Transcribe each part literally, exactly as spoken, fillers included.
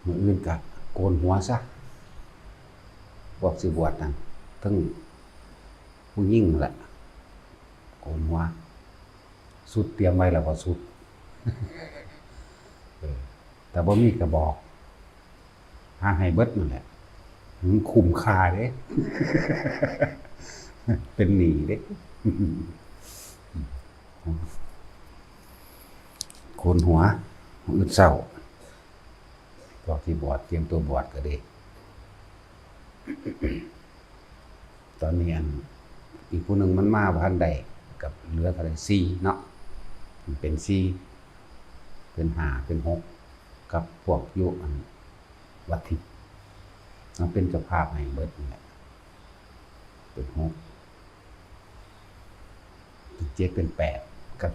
มื้ออื่นก็โกนหัวซะ พวกสิบวชนั่น ทั้งผู้หญิงนั่นแหละ โกนหัว ชุดเตรียมไว้แล้วบ่ ชุด เออ แต่บ่มีก็บอก หาให้เบิดนั่นแหละ มันคุ้มค่าเด้ เป็นหนี้เด้ โกนหัว มื้ออื่นเช้า พวกที่บวช เตรียมตัวบวชก็ดี ตอนนี้อัน อีกผู้หนึ่งมันมาบ่ทันได้ กับเหลือเท่าไหร่ สี่เนาะ มันเป็นสี่ เป็นห้า เป็นหก กับพวกอยู่อันวัดทิพย์ มันเป็นเจ้าภาพให้เบิดนี่แหละ เป็นหก เป็นเจ็ด เป็นแปด กับ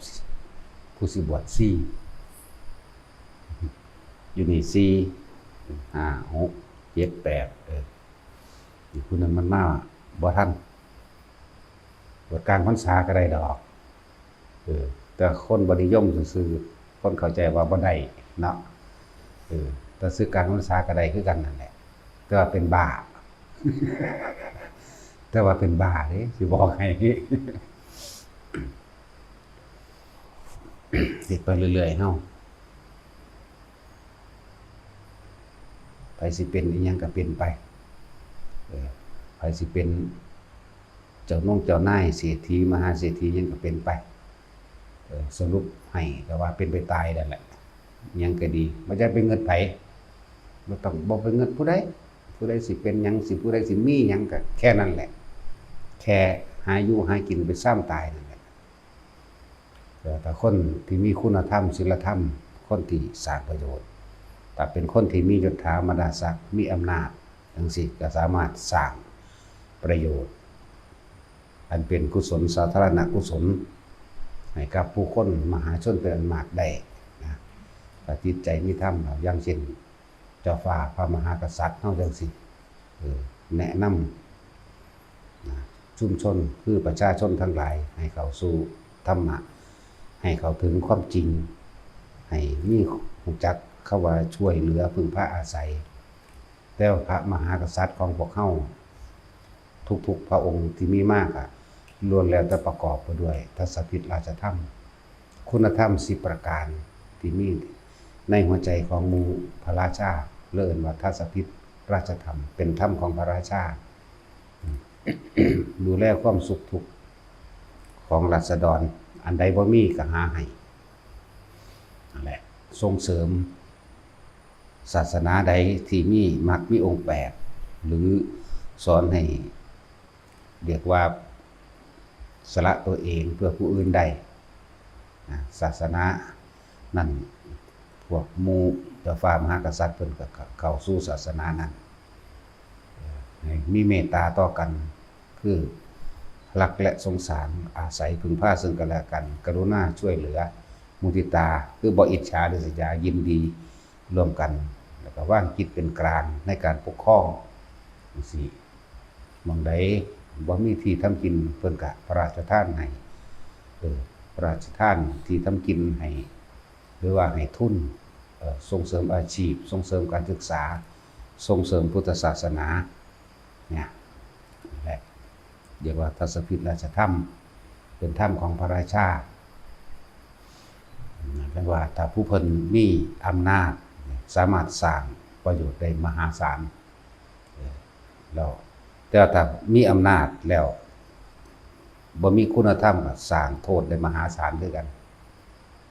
ผู้สิบวชสี่ อยู่นี่สี่ ห้า หก เจ็ด แปด เออ อีกผู้หนึ่งมันมาบ่ทัน บวชกลางพรรษาก็ได้ดอก เออ แต่คนบ่นิยมซื่อๆ คนเข้าใจว่าบ่ได้เนาะ เออ แต่ศึกกลางพรรษาก็ได้คือกันนั่นแหละ แต่ว่าเป็นบ้า แต่ว่าเป็นบ้าเด้ สิบอกให้ เฮ็ดไปเรื่อยๆ เฮา ไผสิเป็นอิหยังก็เป็นไป เออ ไผสิเป็นเจ้านงเจ้านาย เศรษฐี มหาเศรษฐี หยังก็เป็นไป เออ สรุปให้ก็ว่าเป็นไปตายนั่นแหละ หยังก็ดี บ่จะไปเงินไผ บ่ต้อง บ่ไปเงินผู้ใด ผู้ใดสิเป็นหยัง สิ ผู้ใดสิมีหยังก็แค่นั้นแหละ แค่หาอยู่หากินไปซ้ำตายนั่นแหละ แต่คนที่มีคุณธรรม ศีลธรรม คนที่สร้างประโยชน์ ถ้าเป็นคนที่มียศถาบรรดาศักดิ์ มีอำนาจจั่งซี้ ก็สามารถสร้างประโยชน์ อันเป็นกุศล สาธารณกุศล ให้กับผู้คนมหาชนเป็นอันมากได้นะ ถ้าจิตใจมีธรรม อย่างเช่น เจ้าฟ้าพระมหากษัตริย์เฮาจั่งซี้ เออ แนะนำนะ ชุมชน คือประชาชนทั้งหลาย ให้เข้าสู่ธรรมะ ให้เข้าถึงความจริง ให้มี รู้จักคำว่าช่วยเหลือ พึ่งพาอาศัย แต่ว่าพระมหากษัตริย์ของพวกเฮา ทุกๆพระองค์ที่มีมาก็ล้วนแล้วแต่ประกอบไปด้วยทัศพิธราชธรรม คุณธรรมสิบประการที่มีในหัวใจของหมู่พระราชา เรียกว่าทัศพิธราชธรรม เป็นธรรมของพระราชา ดูแลความสุขทุกข์ของราษฎร อันใดบ่มีก็หาให้ นั่นแหละ ส่งเสริม ศาสนาใดที่มีมรรคมีองค์แปด หรือสอนให้ เรียกว่าสละตัวเองเพื่อผู้อื่นได้นะ ศาสนานั้น พวกหมู่เจ้าฟ้ามหากษัตริย์เพิ่นก็เข้าสู่ศาสนานั้น ให้มีเมตตาต่อกัน คือรักและสงสาร อาศัยพึ่งพาซึ่งกันและกัน กรุณาช่วยเหลือ มุทิตา คือบ่อิจฉาริษยา ยินดีร่วมกัน แล้วก็วางจิตเป็นกลางในการปกครองจั่งซี้ หม่องใดบ่มีที่ทำกิน เพิ่นก็พระราชทานให้ เออ พระราชทานที่ทำกินให้ หรือว่าให้ทุน เอ่อ ส่งเสริมอาชีพ ส่งเสริมการศึกษา ส่งเสริมพุทธศาสนา เนี่ย นั่นแหละ เรียกว่าทัศพิธราชธรรม เป็นธรรมของพระราชา แปลว่าถ้าผู้เพิ่นมีอำนาจ สามารถสร้างประโยชน์ได้มหาศาล เออ แล้ว แต่ถ้ามีอำนาจแล้ว บ่มีคุณธรรม ก็สร้างโทษได้มหาศาลคือกัน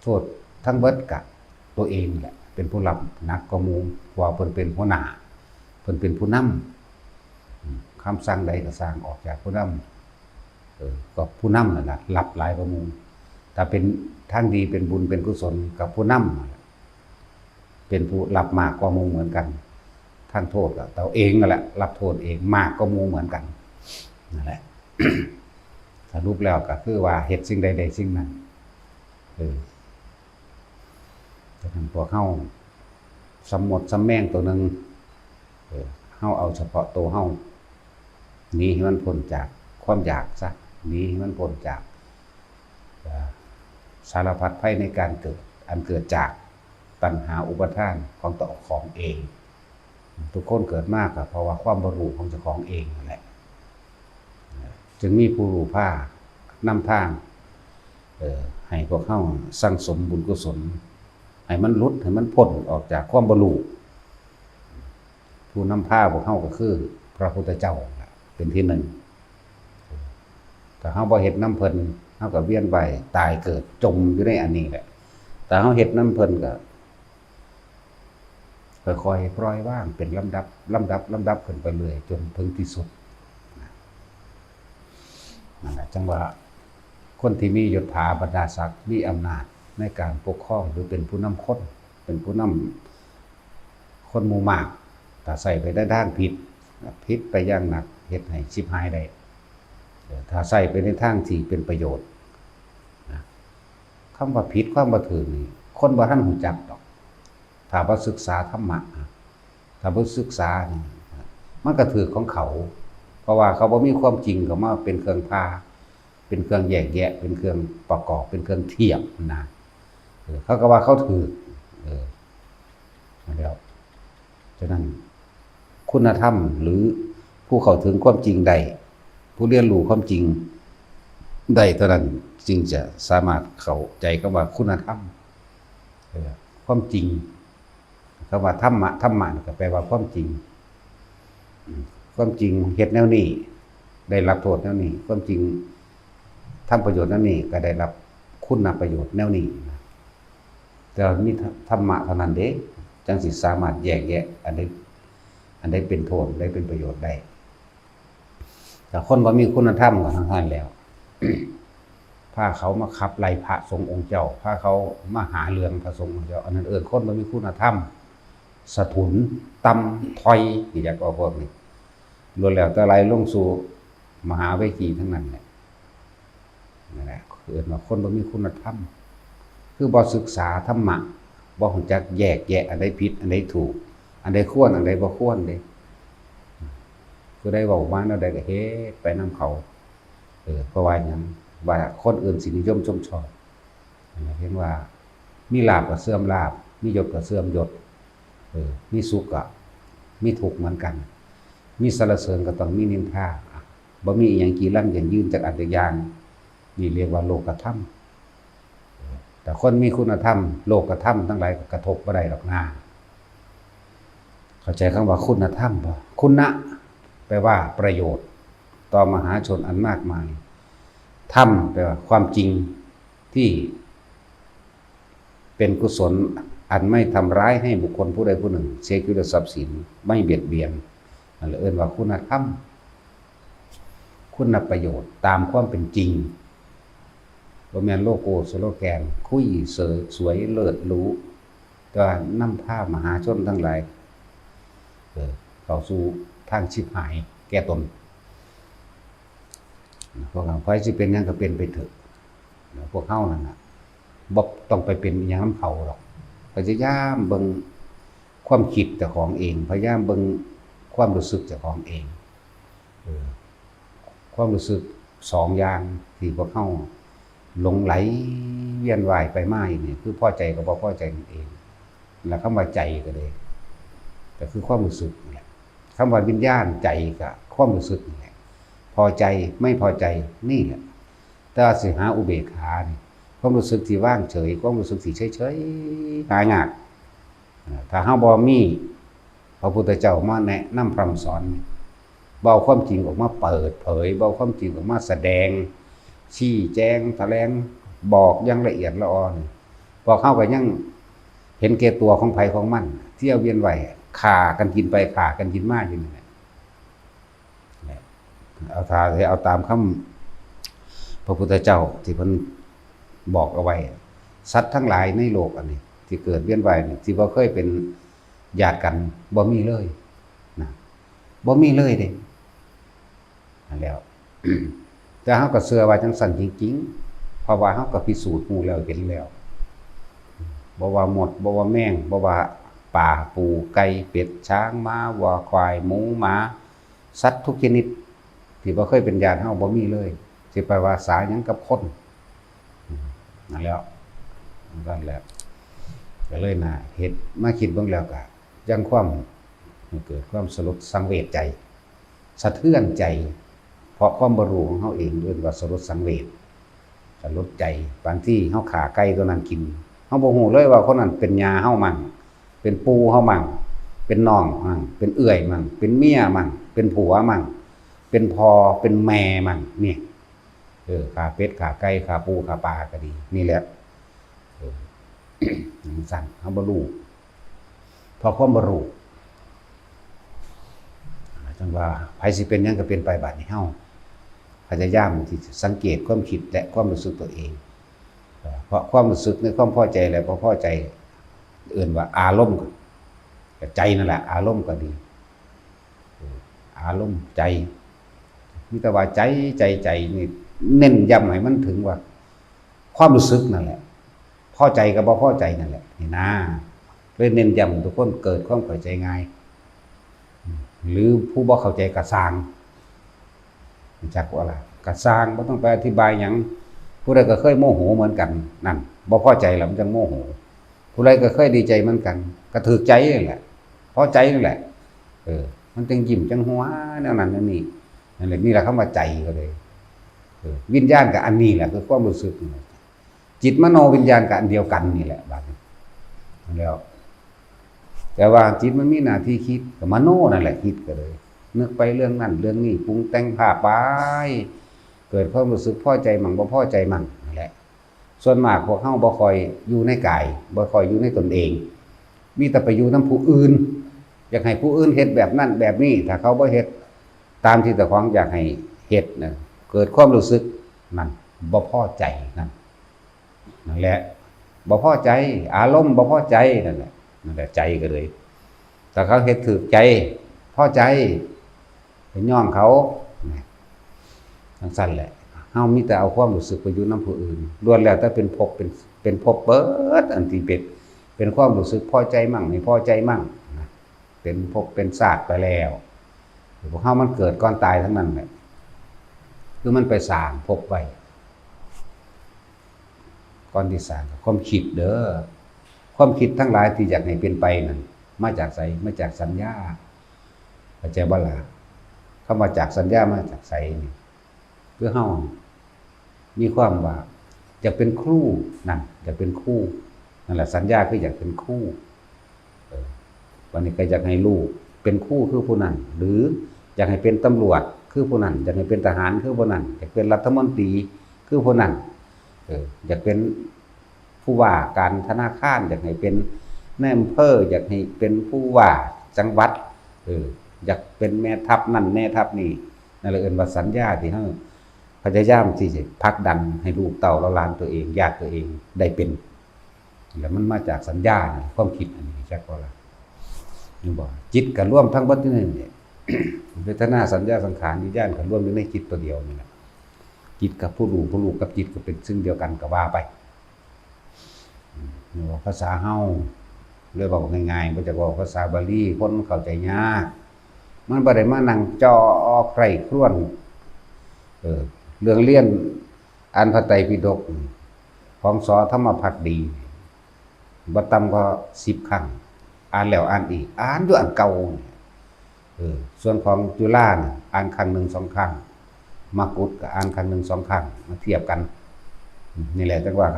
โทษทั้งเบิดกะตัวเองแหละ เป็นผู้รับหนักกว่าหมู่ เพราะว่าเพิ่นเป็นหัวหน้า เพิ่นเป็นผู้นำ อืม คำสั่งใดก็สร้างออกจากผู้นำ เออ ก็ผู้นำนั่นล่ะ รับหลายกว่าหมู่ ถ้าเป็นทางดี เป็นบุญ เป็นกุศล กับผู้นำนั่นล่ะ เป็นผู้รับมากกว่าหมู่เหมือนกัน ทางโทษก็ตัวเองนั่นแหละ รับโทษเองมากกว่าหมู่เหมือนกัน นั่นแหละ สรุปแล้วก็คือว่าเฮ็ดสิ่งใดได้สิ่งนั้น เออ ฉะนั้นพวกเฮาสำมดสำแมงตัวหนึ่ง เออ เฮาเอาเฉพาะตัวเฮา หนีให้มันพ้นจากความอยากซะ หนีให้มันพ้นจาก เอ่อ สารพัดภัยในการเกิด อันเกิดจากตัณหาอุปาทานของตัวของเอง ทุกคนเกิดมาก็เพราะว่าความบ่ฮู้ของเจ้าของเองนั่นแหละ จึงมีผู้ฮู้พานำทาง เอ่อ ให้พวกเฮาสั่งสมบุญกุศล ให้มันหลุด ให้มันพ้นออกจากความบ่ฮู้ ผู้นำพาพวกเฮาก็คือพระพุทธเจ้าล่ะ เป็นที่หนึ่ง ถ้าเฮาบ่เฮ็ดนำเพิ่น เฮาก็เวียนว่ายตายเกิดจมอยู่ในอันนี้แหละ แต่เฮาเฮ็ดนำเพิ่นก็ ค่อยๆปล่อยวางเป็นลำดับ ลำดับ ลำดับขึ้นไปเรื่อยจนถึงที่สุด นั่นแหละ จั่งว่าคนที่มียศถาบรรดาศักดิ์ มีอำนาจในการปกครอง หรือเป็นผู้นำคน เป็นผู้นำคนหมู่มาก ถ้าใช้ไปในทางผิด ผิดไปอย่างหนัก เฮ็ดให้ชิบหายได้ เออ ถ้าใช้ไปในทางที่เป็นประโยชน์นะ คำว่าผิด ความบ่ถูกนี่ คนบ่ทันรู้จักดอก ถ้าบ่ศึกษาธรรมะ ถ้าบ่ศึกษานี่ มันก็ถืกของเขา เพราะว่าเขาบ่มีความจริงเข้ามาเป็นเครื่องพา เป็นเครื่องแยกแยะ เป็นเครื่องประกอบ เป็นเครื่องเทียบนะ เออ เขาก็ว่าเขาถืก เออ นั่นแหล้ว ฉะนั้น คุณธรรมหรือผู้เข้าถึงความจริงได้ ผู้เรียนรู้ความจริงได้เท่านั้น จึงจะสามารถเข้าใจคำว่าคุณธรรม เออ ความจริง คำว่าธรรมะ ธรรมะนี่ก็แปลว่าความจริง อืม ความจริงเฮ็ดแนวนี้ ได้รับโทษแนวนี้ ความจริงทำประโยชน์แนวนี้ ก็ได้รับคุณประโยชน์แนวนี้นะ แต่ว่ามีธรรมะเท่านั้นเด้ จั่งสิสามารถแยกแยะอันใด อันใดเป็นโทษ อันใดเป็นประโยชน์ได้ แต่คนบ่มีคุณธรรมก็ทั้งนั้นแล้ว พาเขามาขับไล่พระสงฆ์องค์เจ้า พาเขามาหาเรื่องพระสงฆ์องค์เจ้า อันนั้นเอิ้นคนบ่มีคุณธรรม สะทุน ต่ำ ถอย นี่อยากเอาพวกนี้ ล้วนแล้วแต่ไหลลงสู่มหาเวทีทั้งนั้นแหละ นั่นแหละ เอิ้นว่าคนบ่มีคุณธรรม คือบ่ศึกษาธรรมะ บ่รู้จักแยกแยะอันใดผิด อันใดถูก อันใดควร อันใดบ่ควรเด้ ผู้ใดเว้ามาแนวใดก็เฮ็ดไปนำเขา เออ เพราะว่าหยัง ว่าคนอื่นสินิยมชมชอบ เห็นว่า มีลาภก็เสื่อมลาภ มียศก็เสื่อมยศ เออ มีสุขก็มีทุกข์เหมือนกัน มีสรรเสริญก็ต้องมีนินทา อ่ะ บ่มีอิหยังจีรังยั่งยืนจักอันจักอย่าง นี่เรียกว่าโลกธรรม แต่คนมีคุณธรรม โลกธรรมทั้งหลายก็กระทบบ่ได้ดอกนา เข้าใจคำว่าคุณธรรมบ่ คุณนะ แปลว่าประโยชน์ ต่อมหาชนอันมากมาย ธรรม แปลว่าความจริงที่เป็นกุศลอันไม่ทำร้ายให้บุคคลผู้ใดผู้หนึ่ง เสียชีวิตและทรัพย์สิน ไม่เบียดเบียน นั่นแหละเอิ้นว่าคุณธรรม คุณประโยชน์ตามความเป็นจริง บ่แม่นโลโก้สโลแกน คุยเสยสวยเลิศหรู แต่ว่านำพามหาชนทั้งหลาย เออ เข้าสู่ทางชิบหายแก่ตน พวกเรา ไผสิเป็นหยังก็เป็นไปเถอะ พวกเฮานั่นน่ะ บ่ต้องไปเป็นอิหยังนำเขาดอก พยายามเบิ่งความคิดเจ้าของเอง พยายามเบิ่งความรู้สึกเจ้าของเอง เออ ความรู้สึกสองอย่างที่พวกเฮาหลงไหลเวียนว่ายไปมาอยู่นี่ คือพอใจกับบ่พอใจนั่นเอง และคำว่าใจก็เลย ก็คือความรู้สึกนั่นแหละ คำว่าวิญญาณใจก็ความรู้สึกนั่นแหละ พอใจไม่พอใจนี่แหละ แต่ว่าสิหาอุเบกขานี่ ความรู้สึกที่ว่างเฉย ความรู้สึกที่เฉยๆ หายาก อ่า ถ้าเฮาบ่มีพระพุทธเจ้ามาแนะนำพร่ำสอน บ่เอาความจริงออกมาเปิดเผย บ่เอาความจริงออกมาแสดง ชี้แจง แถลง บอกอย่างละเอียดละออนี่ พวกเฮาก็ยังเห็นแก่ตัวของไผของมัน เที่ยวเวียนว่าย ฆ่ากันกินไป ฆ่ากันกินมาอยู่นั่นแหละ เอาถ้า เอาตามคำพระพุทธเจ้าที่เพิ่นบอกเอาไว้ สัตว์ทั้งหลายในโลกอันนี้ ที่เกิดเวียนว่ายนี่ ที่บ่เคยเป็นญาติกัน บ่มีเลยนะ บ่มีเลยเด้ นั่นแหล้ว แต่เฮาก็เชื่อว่าจั่งซั้นจริงๆ เพราะว่าเฮาก็พิสูจน์รู้แล้วเห็นแล้ว บ่ว่ามด บ่ว่าแมง บ่ว่าปลา ปู ไก่ เป็ด ช้าง ม้า วัว ควาย หมู หมา สัตว์ทุกชนิด ที่บ่เคยเป็นญาติเฮาบ่มีเลย สิไปว่าสาหยังกับคน นั่นแหล้ว นั่นแหละ ก็เลยน่าเฮ็ด มาคิดเบิ่งแล้วก็ จั่งความ เกิดความสลดสังเวชใจ สะเทือนใจ เพราะความบ่ฮู้ของเฮาเองเอิ้นว่าสลดสังเวช สลดใจ บางทีเฮาฆ่าไก่ตัวนั้นกิน เฮาบ่ฮู้เลยว่าคนนั้นเป็นย่าเฮามั่ง เป็นปู่เฮามั่ง เป็นน้องมั่ง เป็นเอื้อยมั่ง เป็นเมียมั่ง เป็นผัวมั่ง เป็นพ่อเป็นแม่มั่ง นี่ เออ ฆ่าเป็ดฆ่าไก่ฆ่าปูฆ่าปลาก็ดี นี่แหละ เออ จั่งซั้น เฮาบ่ฮู้ เพราะความบ่ฮู้ จั่งว่า ไผสิเป็นหยังก็เป็นไป บาดนี้เฮาพยายามที่จะสังเกตความคิดและความรู้สึกตัวเอง เพราะความรู้สึกในความพอใจและบ่พอใจ เอิ้นว่าอารมณ์ ก็ใจนั่นแหละ อารมณ์ก็ดี เออ อารมณ์ใจ มีแต่ว่าใจ ใจ ใจนี่ เน้นย้ำให้มันถึงว่า ความรู้สึกนั่นแหละ พอใจกับบ่พอใจนั่นแหละ นี่นะ เลยเน้นย้ำทุกคนเกิดความเข้าใจง่าย หรือผู้บ่เข้าใจก็ซ่าง รู้จักว่าล่ะ ก็ซ่าง บ่ต้องไปอธิบายหยัง ผู้ใดก็เคยโมโหเหมือนกัน นั่น บ่พอใจแล้วมันจั่งโมโห ผู้ใดก็เคยดีใจเหมือนกัน ก็ถูกใจนั่นแหละ พอใจนั่นแหละ เออ มันจั่งยิ้มจั่งหัว แนวนั้นแนวนี้ นั่นแหละ นี่แหละคำว่าใจก็เลย เออ วิญญาณก็อันนี้แหละ คือความรู้สึกนี่แหละ จิตมโนวิญญาณก็อันเดียวกันนี่แหละ บาดนี้ แล้ว แต่ว่าจิตมันมีหน้าที่คิด ก็มโนนั่นแหละคิดก็เลย นึกไปเรื่องนั้นเรื่องนี้ ปรุงแต่งภาพไป เกิดความรู้สึกพอใจมั่งบ่พอใจมั่ง นั่นแหละ ส่วนมากพวกเฮาบ่ค่อยอยู่ในกาย บ่ค่อยอยู่ในตนเอง มีแต่ไปอยู่นำผู้อื่น อยากให้ผู้อื่นเฮ็ดแบบนั้นแบบนี้ ถ้าเขาบ่เฮ็ดตามที่เจ้าของอยากให้เฮ็ดน่ะ เกิดความรู้สึกนั่น บ่พอใจนั่น นั่นแหละ บ่พอใจ อารมณ์บ่พอใจนั่นแหละ นั่นแหละ ใจก็เลย ถ้าเขาเฮ็ดถูกใจ พอใจ ไปย้องเขา จั่งซั้นแหละ เฮามีแต่เอาความรู้สึกไปอยู่นำผู้อื่น ล้วนแล้วแต่เป็นภพ เป็น เป็นภพเบิด อันที่เป็น เป็นความรู้สึกพอใจมั่ง ไม่พอใจมั่งนะ เป็นภพเป็นชาติไปแล้ว พวกเฮามันเกิดก่อนตายทั้งนั้นแหละ คือมันไปสร้างภพไว้ ก่อนที่สร้าง ความคิดเด้อ ความคิดทั้งหลายที่อยากให้เป็นไปนั่น มาจากไส มาจากสัญญา เข้าใจบ่ล่ะ คำว่าจากสัญญามาจากไสนี่ คือเฮามีความว่าอยากเป็นครูนั่น อยากเป็นครู นั่นแหละ สัญญาคืออยากเป็นครู เออ วันนี้ก็อยากให้ลูกเป็นครูคือผู้นั้น หรืออยากให้เป็นตำรวจคือผู้นั้น อยากให้เป็นทหารคือผู้นั้น อยากเป็นรัฐมนตรีคือผู้นั้น เออ อยากเป็นผู้ว่าการธนาคาร อยากให้เป็นนายอำเภอ อยากให้เป็นผู้ว่าจังหวัด เออ อยากเป็นแม่ทัพนั่นแม่ทัพนี่ นั่นแหละเอิ้นว่าสัญญาที่เฮาพยายามที่จะผลักดันให้ลูกเต้าเหล่าหลานตัวเอง ญาติตัวเองได้เป็น แล้วมันมาจากสัญญานี่ ความคิดอันนี้ จักบ่ล่ะ นี่บ่ จิตก็รวมทั้งเบิดอยู่ในนี่ เวทนา สัญญา สังขาร วิญญาณ ก็รวมอยู่ในจิตตัวเดียวนี่แหละ จิตกับผู้รู้ ผู้รู้กับจิตก็เป็นสิ่งเดียวกันก็ว่าไป อืม นี่ว่าภาษาเฮา เลยเว้าง่ายๆ บ่จักเว้าภาษาบาลี คนเข้าใจยาก มันบ่ได้มานั่งจ่อใคร่ครวญ เออ เรื่องเรียนอ่านพระไตรปิฎกของ ส.ธรรมภักดี บ่ต่ำกว่าสิบครั้ง อ่านแล้วอ่านอีก อ่านอยู่อันเก่า เออ ส่วนของจุฬาน่ะ อ่านครั้งหนึ่งสองครั้ง มกุฏก็อ่านครั้งหนึ่งสองครั้ง มาเทียบกัน นี่แหละจั่งว่า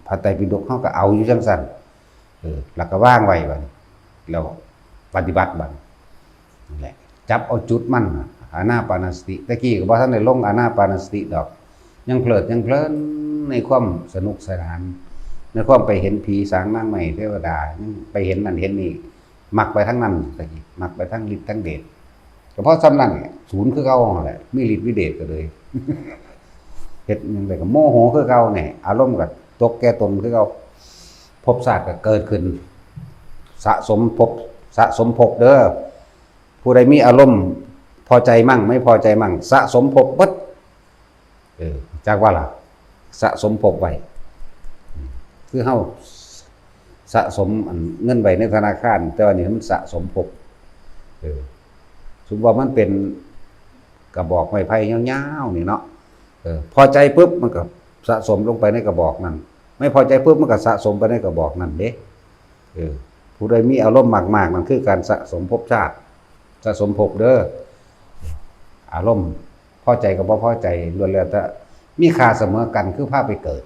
พระไตรปิฎกเฮาก็เอาอยู่จั่งซั้น เออ แล้วก็วางไว้บัดนี้ แล้วปฏิบัติบัดนี้ นั่นแหละ จับเอาจุดมันน่ะ อานาปานสติ แต่กี้ก็บ่ทันได้ลงอานาปานสติดอก ยังเพลิดยังเพลินในความสนุกสนาน ในความไปเห็นผีสางนางไม้เทวดา ยังไปเห็นนั่นเห็นนี่ มักไปทางนั้น แต่กี้มักไปทางฤทธิ์ทางเดช ก็เพราะส่ำนั้นแหละ ศูนย์คือเก่านั่นแหละ มีฤทธิ์มีเดชก็เลย เฮ็ดหยังไดก็โมโหคือเก่าแหน่ อารมณ์ก็ตกแก่ตนคือเก่า ภพชาติก็เกิดขึ้น สะสมภพ สะสมภพเด้อ ผู้ใดมีอารมณ์พอใจมั่ง ไม่พอใจมั่ง สะสมภพเบิด เออ จักว่าล่ะ สะสมภพไว้ คือเฮาสะสมอันเงินไว้ในธนาคาร แต่ว่านี่มันสะสมภพ เออ สมมุติว่ามันเป็นกระบอกไม้ไผ่ยาวๆ นี่เนาะ เออ พอใจปุ๊บมันก็สะสมลงไปในกระบอกนั้น ไม่พอใจปุ๊บมันก็สะสมไปในกระบอกนั้นเด้ เออ ผู้ใดมีอารมณ์มากๆ นั่นคือการสะสมภพชาติ สะสมภพเด้อ อารมณ์พอใจกับบ่พอใจล้วนแล้วแต่มีค่าเสมอกัน คือพาไปเกิด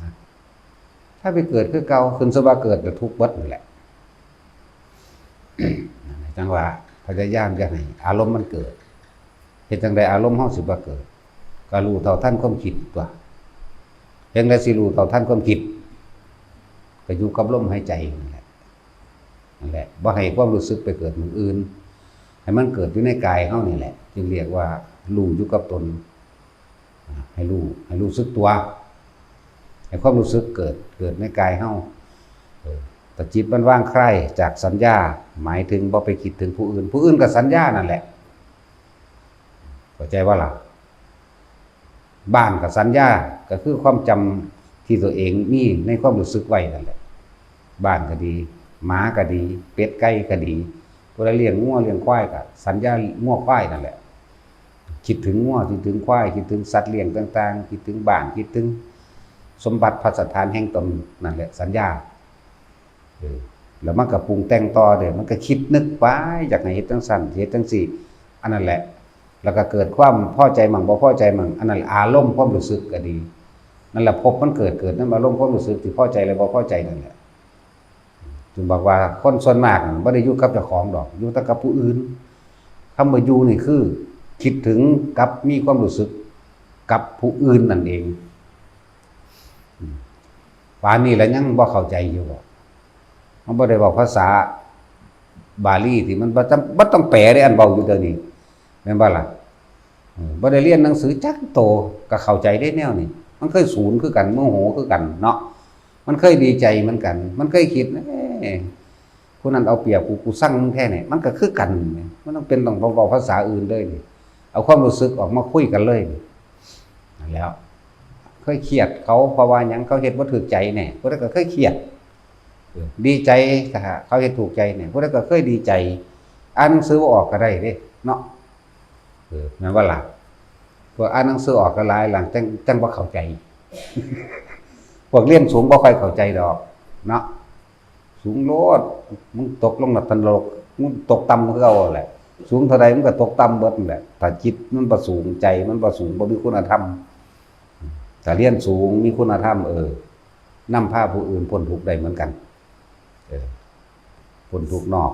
นะ ถ้าไปเกิดคือเก่า ขึ้นสว่าเกิดแล้วทุกข์เบิดนั่นแหละ จังว่าพยายามอย่าให้อารมณ์มันเกิด เฮ็ดจั่งใดอารมณ์เฮาสิบ่เกิด ก็รู้เท่าทันความคิดตัว เฮ็ดจั่งใดสิรู้เท่าทันความคิด ก็อยู่กับลมหายใจนั่นแหละ นั่นแหละ บ่ให้ความรู้สึกไปเกิดหม่องอื่น ให้มันเกิดอยู่ในกายเฮานี่แหละ จึงเรียกว่ารู้อยู่กับตน ให้รู้ ให้รู้สึกตัว ให้ความรู้สึกเกิด เกิดในกายเฮา เออ แต่จิตมันว่างไคล้จากสัญญา หมายถึงบ่ไปคิดถึงผู้อื่น ผู้อื่นก็สัญญานั่นแหละ เข้าใจบ่ล่ะ บ้านก็สัญญา ก็คือความจำที่ตัวเองมีในความรู้สึกไว้นั่นแหละ บ้านก็ดี หมาก็ดี เป็ดไก่ก็ดี ผู้ใดเลี้ยงงัวเลี้ยงควายก็สัญญางัวควายนั่นแหละ คิดถึงงัว คิดถึงควาย คิดถึงสัตว์เลี้ยงต่างๆ คิดถึงบ้าน คิดถึงสมบัติพัสถานแห่งตน นั่นแหละสัญญา เออ แล้วมันก็ปรุงแต่งต่อเด้ มันก็คิดนึกไป อยากให้เฮ็ดจั่งซั้น เฮ็ดจั่งซี้ อันนั้นแหละ แล้วก็เกิดความพอใจมั่งบ่พอใจมั่ง อันนั้นแหละอารมณ์ความรู้สึกก็ดี นั่นแหละภพมันเกิด เกิดนำอารมณ์ความรู้สึกที่พอใจและบ่พอใจนั่นแหละ จึงบอกว่าคนส่วนมากนั่นบ่ได้อยู่กับเจ้าของดอก อยู่แต่กับผู้อื่น คำว่าอยู่นี่คือคิดถึงกับมีความรู้สึกกับผู้อื่นนั่นเอง อืม ป่านนี้แล้วยังบ่เข้าใจอยู่บ่ มันบ่ได้เว้าภาษาบาลีที่มันบ่จำ บ่ต้องแปลเด้ อันเว้าอยู่เดี๋ยวนี้ แม่นบ่ล่ะ เออ บ่ได้เรียนหนังสือจักโต ก็เข้าใจได้แนวนี้ มันเคยสูนคือกัน โมโหคือกันเนาะ มันเคยดีใจเหมือนกัน มันเคยคิด เอ๊ะ ผู้นั้นเอาเปรียบกู กูซังมึงแท้เนี่ย มันก็คือกันเนี่ย มันต้องเป็นต้องเว้าภาษาอื่นเลยนี่ เอาความรู้สึกออกมาคุยกันเลยนี่ นั่นแหล้ว เคยเครียดเขาเพราะว่าหยัง เขาเฮ็ดบ่ถูกใจเนี่ย ผู้ใดก็เคยเครียด เออ ดีใจถ้าเขาเฮ็ดถูกใจเนี่ย ผู้ใดก็เคยดีใจ อ่านหนังสือบ่ออกก็ได้เด้เนาะ เออ แม่นบ่ล่ะ พวกอ่านหนังสือออกก็หลายหลังจั่ง จั่งบ่เข้าใจ พวกเรียนสูงบ่ค่อยเข้าใจดอกเนาะ สูงโลด มึงตกลงนรก มึงตกต่ำคือเก่าแหละ สูงเท่าใดมึงก็ตกต่ำเบิดนั่นแหละ ถ้าจิตมันบ่สูง ใจมันบ่สูง บ่มีคุณธรรม ถ้าเรียนสูง มีคุณธรรม เออ นำพาผู้อื่นพ้นทุกข์ได้เหมือนกัน เออ พ้นทุกข์นอก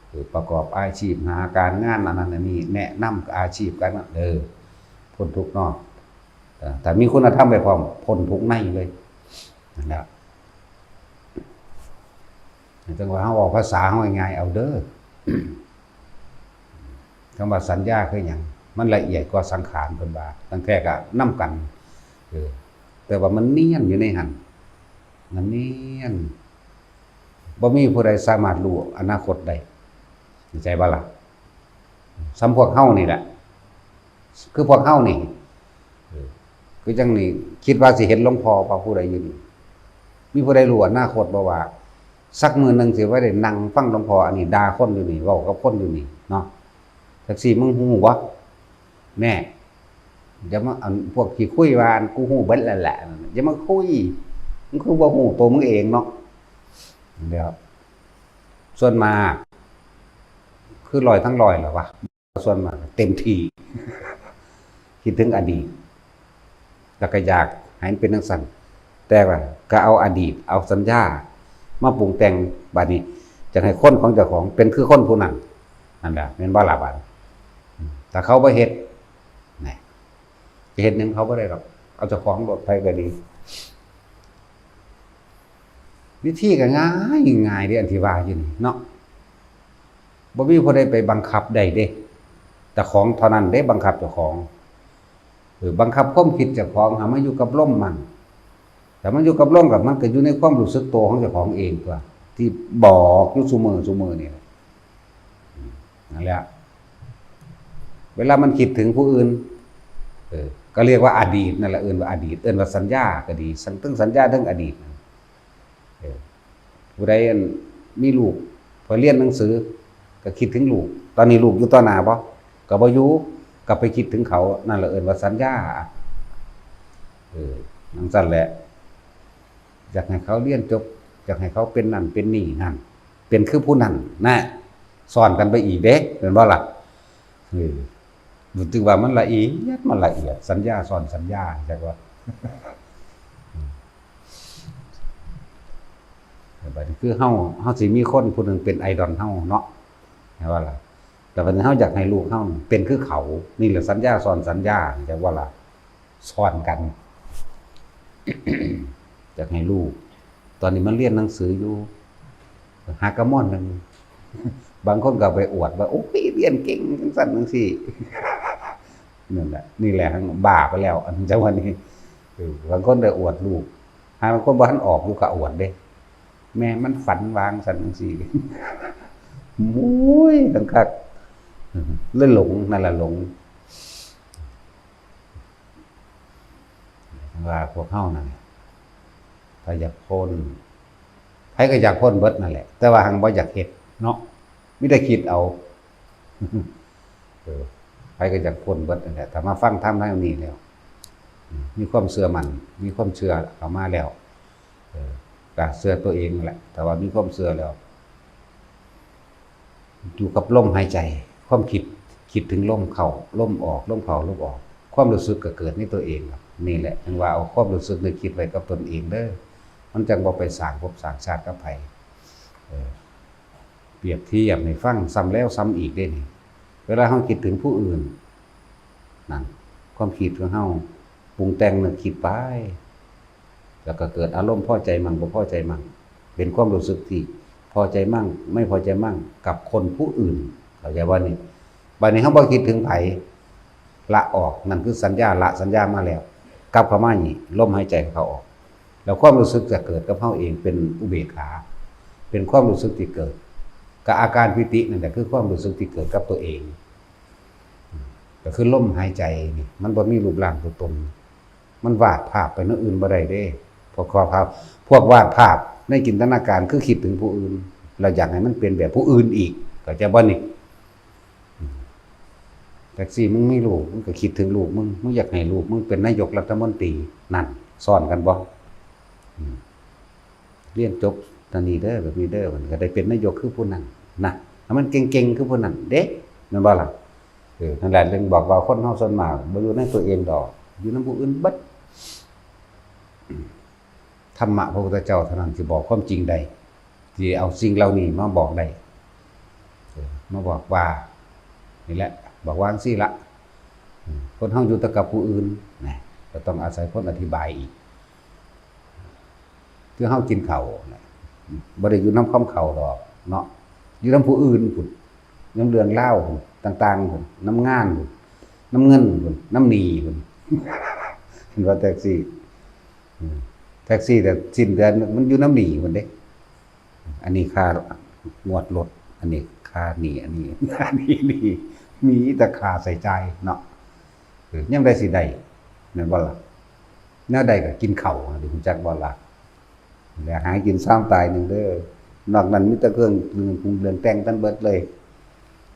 เออ ประกอบอาชีพ หาการงาน อันนั้นอันนี้ แนะนำอาชีพการงาน เออ พ้นทุกข์นอก เออ ถ้ามีคุณธรรมไปพร้อม พ้นทุกข์ในเลย นั่นแหละ จั่งว่าเฮาเว้าภาษาเฮาง่ายๆเอาเด้อ คำว่าสัญญาคือหยัง มันละเอียดกว่าสังขารเพิ่นว่า ตั้งแต่ก็นำกัน เออ แต่ว่ามันเนียนอยู่ในหั่น มันเนียน บ่มีผู้ใดสามารถรู้อนาคตได้ เข้าใจบ่ล่ะ ส่ำพวกเฮานี่แหละ คือพวกเฮานี่ เออ คือจั่งนี่ คิดว่าสิเห็นหลวงพ่อว่าผู้ใดอยู่นี่ มีผู้ใดรู้อนาคตบ่ว่า สักมื้อหนึ่งสิว่าได้นั่งฟังหลวงพ่ออันนี้ด่าคนอยู่นี่ เว้ากับคนอยู่นี่เนาะ จักซี่มึงฮู้บ่ แน่ อย่ามา อันพวกขี้คุยว่า อันกูฮู้เบิดแล้วแหละ อย่ามาคุย มึงคือบ่ฮู้ตัวมึงเองเนาะ เดี๋ยว ส่วนมาก คือร้อยทั้งร้อยแล้ววะ ส่วนมากเต็มที่ คิดถึงอดีต แล้วก็อยากให้มันเป็นจั่งซั้น แต่ว่าก็เอาอดีต เอาสัญญามาปรุงแต่ง บัดนี้จะให้คนของเจ้าของเป็นคือคนผู้นั้น นั่นแหละ แม่นบ่ล่ะบัด ถ้าเขาบ่เฮ็ด นะ จะเฮ็ดหยังเขาบ่ได้หรอก เอาเจ้าของโลด ไผก็ดี วิธีก็ง่ายง่ายเด้ อันที่ว่าอยู่นี่เนาะ บ่มีผู้ใดไปบังคับได้เด้ เจ้าของเท่านั้นเด้บังคับเจ้าของ เออ บังคับความคิดเจ้าของให้มาอยู่กับลมมัน แต่มันอยู่กับลมกับมันก็อยู่ในความรู้สึกตัวของเจ้าของเองตัว ที่บอกอยู่ซุมื้อซุมื้อนี่แหละ อืม นั่นแหละ เวลามันคิดถึงผู้อื่น เออ ก็เรียกว่าอดีตนั่นแหละ เอิ้นว่าอดีต เอิ้นว่าสัญญาก็ดี สัญ- ทั้งสัญญาทั้งอดีต เออ ผู้ใดอันมีลูก พอเรียนหนังสือ ก็คิดถึงลูก ตอนนี้ลูกอยู่ต่อหน้าบ่ ก็บ่อยู่ ก็ไปคิดถึงเขา นั่นแหละเอิ้นว่าสัญญา เออ จั่งซั้นแหละ อยากให้เขาเรียนจบ อยากให้เขาเป็นนั่นเป็นนี่นั่น เป็นคือผู้นั้นนะ ซ้อนกันไปอีกเด้ แม่นบ่ล่ะ? เออ รู้สึกว่ามันละเอียด มันละเอียด สัญญาซ้อนสัญญา จักว่า แต่บัดนี้คือเฮา เฮาสิมีคนผู้หนึ่งเป็นไอดอลเฮาเนาะ แม่นบ่ล่ะ? แต่บัดนี้เฮาอยากให้ลูกเฮาเป็นคือเขา นี่แหละสัญญาซ้อนสัญญา จักว่าล่ะ ซ้อนกัน อยากให้ลูก ตอนนี้มันเรียนหนังสืออยู่ หากะม่อนหนึ่ง บางคนก็ไปอวดว่า โอ้ย เรียนเก่งจังซั่นจังซี่ นั่นแหละ นี่แหละ บ้าไปแล้ว อันจังหวะนี้ เออ บางคนได้อวดลูก หาบางคนบ่ทันออกอยู่ก็อวดเด้ แม่มันฝันวางซั่นจังซี่ โอ้ย คัก เลยหลง นั่นล่ะหลง ว่าพวกเฮานั่นแหละ ถ้าอยากพ้น ไผก็อยากพ้นเบิดนั่นแหละ แต่ว่าหังบ่อยากเฮ็ดเนาะ มีแต่คิดเอา เออ ไผก็อยากพ้นเบิดนั่นแหละ ถ้ามาฟังธรรมทางนี้แล้ว มีความเชื่อมั่น มีความเชื่อเข้ามาแล้ว เออ ก็เชื่อตัวเองนั่นแหละ แต่ว่ามีความเชื่อแล้ว อยู่กับลมหายใจ ความคิด คิดถึงลมเข้า ลมออก ลมเข้า ลมออก ความรู้สึกก็เกิดในตัวเองครับ นี่แหละ จั่งว่าเอาความรู้สึกนึกคิดไว้กับตนเองเด้อ มันจั่งบ่ไปสร้างภพสร้างชาติกับไผ เออ เปรียบเทียบให้ฟังซ้ำแล้วซ้ำอีกเด้นี่ เวลาเฮาคิดถึงผู้อื่น นั่น ความคิดของเฮาปรุงแต่งนึกคิดไป แล้วก็เกิดอารมณ์พอใจมั่งบ่พอใจมั่ง เป็นความรู้สึกที่พอใจมั่ง ไม่พอใจมั่งกับคนผู้อื่น เข้าใจบ่นี่? บัดนี้เฮาบ่คิดถึงไผ ละออก นั่นคือสัญญา ละสัญญามาแล้ว กลับเข้ามานี่ ลมหายใจเข้าออก แล้วความรู้สึกจะเกิดกับเฮาเองเป็นอุเบกขา เป็นความรู้สึกที่เกิด กับอาการปีตินั่นแหละคือความรู้สึกที่เกิดกับตัวเอง ก็คือลมหายใจนี่ มันบ่มีรูปร่างตัวตน มันวาดภาพไปแนวอื่นบ่ได้เด้ พวกวาดภาพ พวกวาดภาพในจินตนาการคือคิดถึงผู้อื่น แล้วอยากให้มันเป็นแบบผู้อื่นอีก เข้าใจบ่นี่? อืม แท็กซี่มึงมีลูก มึงก็คิดถึงลูกมึง มึงอยากให้ลูกมึงเป็นนายกรัฐมนตรี นั่น ซ้อนกันบ่? อืม เรียนจบตอนนี้เด้อ แบบนี้เด้อ มันก็ได้เป็นนายกคือผู้นั้นนะ ถ้ามันเก่งๆ คือผู้นั้นเด้ แม่นบ่ล่ะ? เออ นั่นแหละ เรื่องบอกว่าคนเฮาส่วนมากบ่อยู่ในตัวเองดอก อยู่นำผู้อื่นเบิด ธรรมะพระพุทธเจ้าเท่านั้นที่บอกความจริงได้ ที่เอาสิ่งเหล่านี้มาบอกได้ เออ มาบอกว่า นี่แหละ บอกว่าจั่งซี้ละ อืม คนเฮาอยู่แต่กับผู้อื่นนะ ก็ต้องอาศัยคนอธิบายอีก คือเฮากินข้าวนะ บ่ได้อยู่นำคำข้าวดอกเนาะ อยู่นำผู้อื่นพุ้น นำเรื่องราวพุ้น ต่างๆ พุ้น นำงานพุ้น นำเงินพุ้น นำหนี้พุ้น เห็นว่าแท็กซี่ อืม แท็กซี่แต่สิ้นเดือนมันอยู่นำหนี้พุ้นเด้ อันนี้ค่างวดรถ อันนี้ค่าหนี้ อันนี้ อันนี้หนี้ มีแต่ค่าใช้จ่ายเนาะ เออ ยามใดสิได้ แม่นบ่ล่ะ? แนวใดก็กินข้าว รู้จักบ่ล่ะ? แล้วหากินซามตายหนึ่งเด้อ นอกนั้นมีแต่เครื่องปรุงเรื่องแต่งทั้งเบิดเลย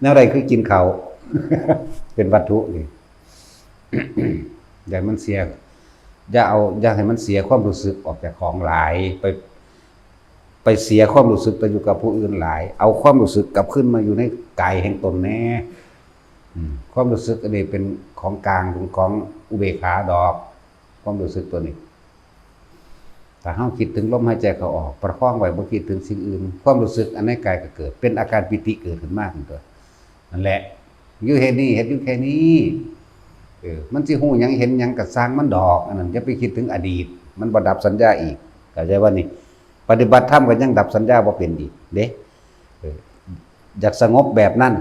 แนวใดคือกินข้าว เป็นวัตถุนี่ อย่าให้มันเสีย อย่าเอา อย่าให้มันเสียความรู้สึกออกจากของหลาย ไป ไปเสียความรู้สึกไปอยู่กับผู้อื่นหลาย เอาความรู้สึกกลับคืนมาอยู่ในกายแห่งตนแน่ อืม ความรู้สึกอันนี้เป็นของกลาง ของอุเบกขาดอก ความรู้สึกตัวนี้ ถ้าเฮาคิดถึงลมหายใจเข้าออก ประคองไว้ บ่คิดถึงสิ่งอื่น ความรู้สึกอันในกายก็เกิด เป็นอาการปีติเกิดขึ้นมาขึ้นตัว นั่นแหละ อยู่เฮ็ดนี่ เฮ็ดอยู่แค่นี้ เออ มันสิฮู้หยังเห็นหยังก็ซ่างมันดอก อันนั้นอย่าไปคิดถึงอดีต มันบ่ดับสัญญาอีก เข้าใจบ่นี่? ปฏิบัติธรรมก็ยังดับสัญญาบ่เป็นอีกเด้ เออ อยากสงบแบบนั้น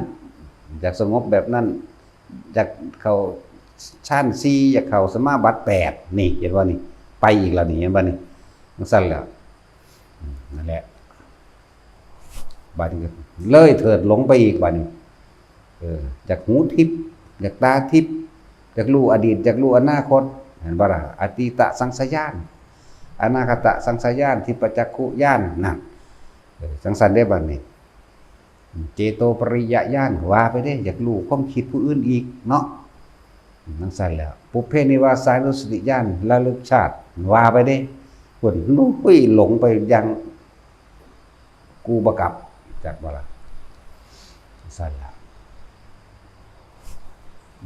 อยากสงบแบบนั้น อยากเข้าฌานสี่ อยากเข้าสมาบัติแปด นี่ เห็นบ่นี่? ไปอีกแล้วนี่ เห็นบ่นี่? จั่งซั้นแหละ อืม นั่นแหละ บัดนี้ก็เลยเถิดหลงไปอีกบัดนี้ เออ อยากหูทิพย์ อยากตาทิพย์ อยากรู้อดีต อยากรู้อนาคต เห็นบ่ล่ะ? อตีตสังขยญาณ อนาคตสังขยญาณ ทิพยจักขุญาณ นั่น เออ จั่งซั้นเด้บัดนี้ เจโตปริยญาณ ว่าไปเด้ อยากรู้ความคิดผู้อื่นอีกเนาะ จั่งซั้นแล้ว ปุพเพนิวาสานุสติญาณ ระลึกชาติ ว่าไปเด้ พุ้น โอ้ย หลงไปอย่าง กูบ่กลับ จักบ่ล่ะ? ซั่นล่ะ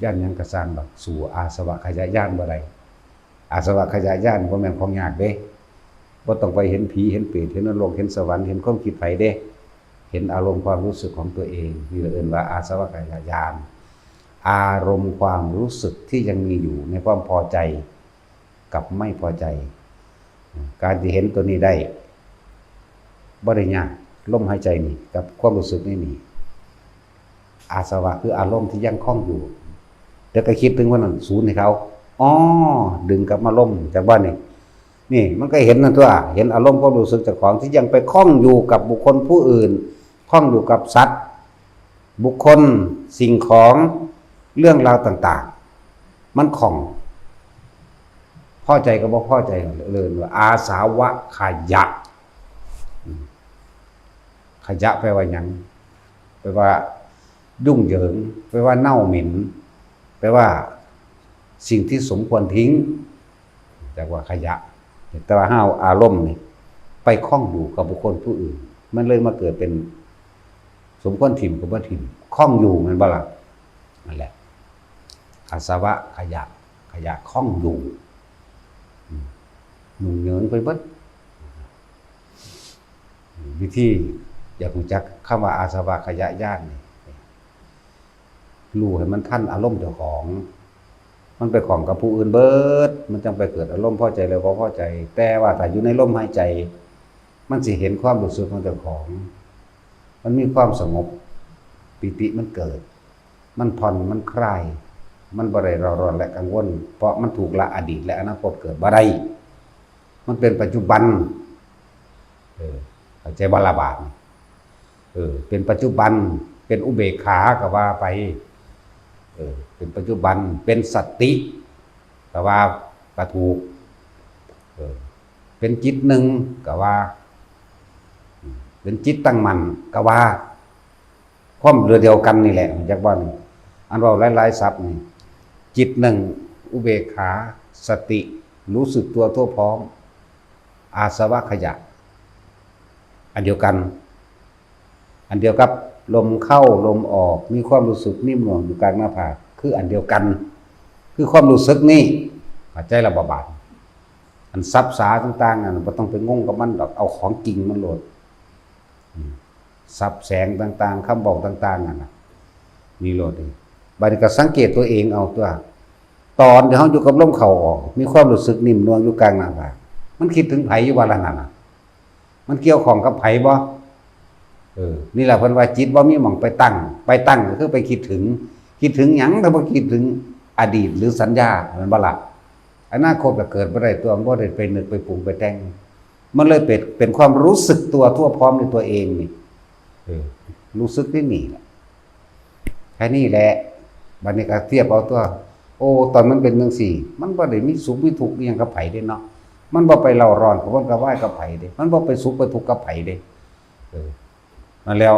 ย่านหยังกะซ่างดอก สู้อาสวัคคยญาณบ่ได้ อาสวัคคยญาณบ่แม่นของยากเด้ บ่ต้องไปเห็นผี เห็นเปรต เห็นนรก เห็นสวรรค์ เห็นความคิดไผเด้ เห็นอารมณ์ความรู้สึกของตัวเอง นี่แหละเอิ้นว่าอาสวัคคยญาณ อารมณ์ความรู้สึกที่ยังมีอยู่ในความพอใจกับไม่พอใจ การที่เห็นตัวนี้ได้ บ่ได้ยาก ลมหายใจนี่กับความรู้สึกนี่นี่ อาสวะคืออารมณ์ที่ยังคงอยู่ แล้วก็คิดถึงวันนั้น สูญให้เขา อ๋อ ดึงกลับมาลมจากบ้านนี่ นี่มันก็เห็นนั่นตัว เห็นอารมณ์ความรู้สึกเจ้าของที่ยังไปคล้องอยู่กับบุคคลผู้อื่น คล้องอยู่กับสัตว์ บุคคล สิ่งของ เรื่องราวต่างๆ มันคล้อง พอใจกับบ่พอใจ เอิ้นว่าอาสวะขยะ อืม ขยะแปลว่าหยัง? แปลว่ายุ่งเหยิง แปลว่าเน่าเหม็น แปลว่าสิ่งที่สมควรทิ้ง จักว่าขยะ แต่ว่าเฮาอารมณ์นี่ไปคล้องอยู่กับบุคคลผู้อื่น มันเลยมาเกิดเป็นสมควรถิ่มกับบ่ถิ่ม คล้องอยู่แม่นบ่ล่ะ? นั่นแหละ อาสวะขยะ ขยะคล้องอยู่ อืม ยุ่งเหยิงไปเบิด วิธีอยากรู้จักคำว่าอาสวะขยะญาณนี่ รู้ให้มันทันอารมณ์เจ้าของ มันไปคล้องกับผู้อื่นเบิด มันจั่งไปเกิดอารมณ์พอใจแล้วบ่พอใจ แต่ว่าถ้าอยู่ในลมหายใจ มันสิเห็นความรู้สึกของเจ้าของ มันมีความสงบ ปีติมันเกิด มันผ่อน มันคลาย มันบ่ได้เร่าร้อนและกังวล เพราะมันถูกละอดีตและอนาคตเกิดบ่ได้ มันเป็นปัจจุบัน เออ เข้าใจบ่ล่ะบาดนี้? เออ เป็นปัจจุบัน เป็นอุเบกขาก็ว่าไป เออ เป็นปัจจุบัน เป็นสติก็ว่าก็ถูก เออ เป็นจิตหนึ่งก็ว่า เป็นจิตตั้งมั่นก็ว่า ความเดียวกันนี่แหละ จักว่านี่ อันเว้าหลายๆศัพท์นี่ จิตหนึ่ง อุเบกขา สติ รู้สึกตัวทั่วพร้อม อาสวะขยะ อันเดียวกัน อันเดียวกับลมเข้าลมออก มีความรู้สึกนิ่มนวลอยู่กลางหน้าผาก คืออันเดียวกัน คือความรู้สึกนี่ เข้าใจละบ่บาด? อันสับสาต่างๆ นั่นบ่ต้องไปงงกับมันดอก เอาของจริงมันโลด อืม สับแสงต่างๆ คำบอกต่างๆ นั่นน่ะ นี่โลดนี่ บัดนี้ก็สังเกตตัวเองเอาตัว ตอนที่เฮาอยู่กับลมเข้าออก มีความรู้สึกนิ่มนวลอยู่กลางหน้าผาก มันคิดถึงไผอยู่บ่ล่ะนั่นน่ะ? มันเกี่ยวข้องกับไผบ่? เออ นี่แหละเพิ่นว่าจิตบ่มีหม่องไปตั้ง ไปตั้งก็คือไปคิดถึง คิดถึงหยัง? ถ้าบ่คิดถึงอดีตหรือสัญญา แม่นบ่ล่ะ? อนาคตก็เกิดบ่ได้ตัว บ่ได้ไปนึกไปปรุงไปแต่ง มันเลยเป็น เป็นความรู้สึกตัวทั่วพร้อมในตัวเองนี่ เออ รู้สึกที่นี่แหละ แค่นี้แหละ บัดนี้ก็เทียบเอาตัว โอ้ ตอนมันเป็นจั่งซี้ มันบ่ได้มีสุขมีทุกข์อิหยังกับไผเด้เนาะ มันบ่ไปเร่าร้อนกระวนกระวายกับไผเด้ มันบ่ไปสุขไปทุกข์กับไผเด้ เออ นั่นแล้ว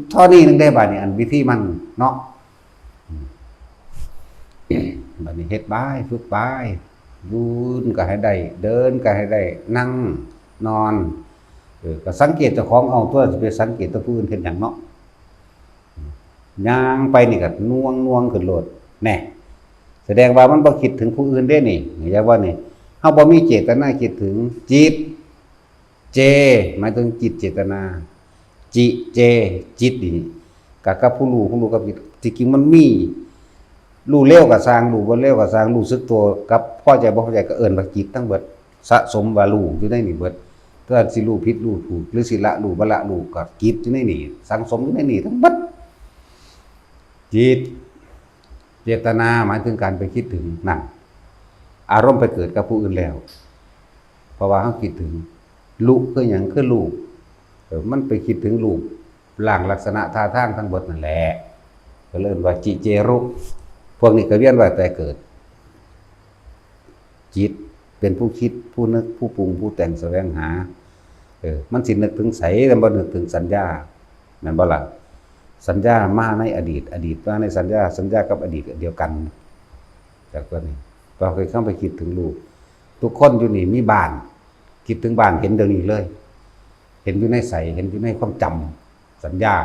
เท่านี้หนึ่งได้บาดนี้ อันวิธีมันเนาะ อืม บัดนี้เฮ็ดไป ฝึกไป ยืนก็ให้ได้ เดินก็ให้ได้ นั่ง นอน เออ ก็สังเกตเจ้าของเอาตัว สิไปสังเกตแต่ผู้อื่นเฮ็ดหยังเนาะ ย่างไปนี่ก็น่วงๆ ขึ้นโลด แน่ แสดงว่ามันบ่คิดถึงผู้อื่นเด้นี่ จักว่านี่ เฮาบ่มีเจตนาคิดถึง จิต เจ หมายถึงจิตเจตนา จิ เจ จิตนี่ ก็กับผู้รู้ ผู้รู้กับจิต ที่จริงมันมี รู้เร็วก็ซ่าง รู้บ่เร็วก็ซ่าง รู้สึกตัวกับพอใจบ่พอใจก็เอิ้นว่าจิตทั้งเบิด สะสมว่ารู้อยู่ในนี่เบิด แต่ว่าสิรู้ผิดรู้ถูก หรือสิละรู้บ่ละรู้ก็จิตอยู่ในนี่ สังสมอยู่ในนี่ทั้งเบิด จิต เจตนาหมายถึงการไปคิดถึงนั่น อารมณ์ไปเกิดกับผู้อื่นแล้ว เพราะว่าเฮาคิดถึง ลุคือหยัง? คือรูป เออ มันไปคิดถึงรูปร่างลักษณะท่าทางทั้งเบิดนั่นแหละ ก็เลยเอิ้นว่าจิเจรุ พวกนี้ก็เวียนว่ายตายเกิด จิตเป็นผู้คิด ผู้นึก ผู้ปรุง ผู้แต่ง แสวงหา เออ มันสินึกถึงไส มันบ่นึกถึงสัญญา แม่นบ่ล่ะ? สัญญามาในอดีต อดีตมาในสัญญา สัญญากับอดีตอันเดียวกัน จากตัวนี้ เราเคยเข้าไปคิดถึงรูป ทุกคนอยู่นี่มีบ้าน คิดถึงบ้านเห็นเดี๋ยวนี้เลย เห็นอยู่ในใส เห็นอยู่ในความจ สัญญา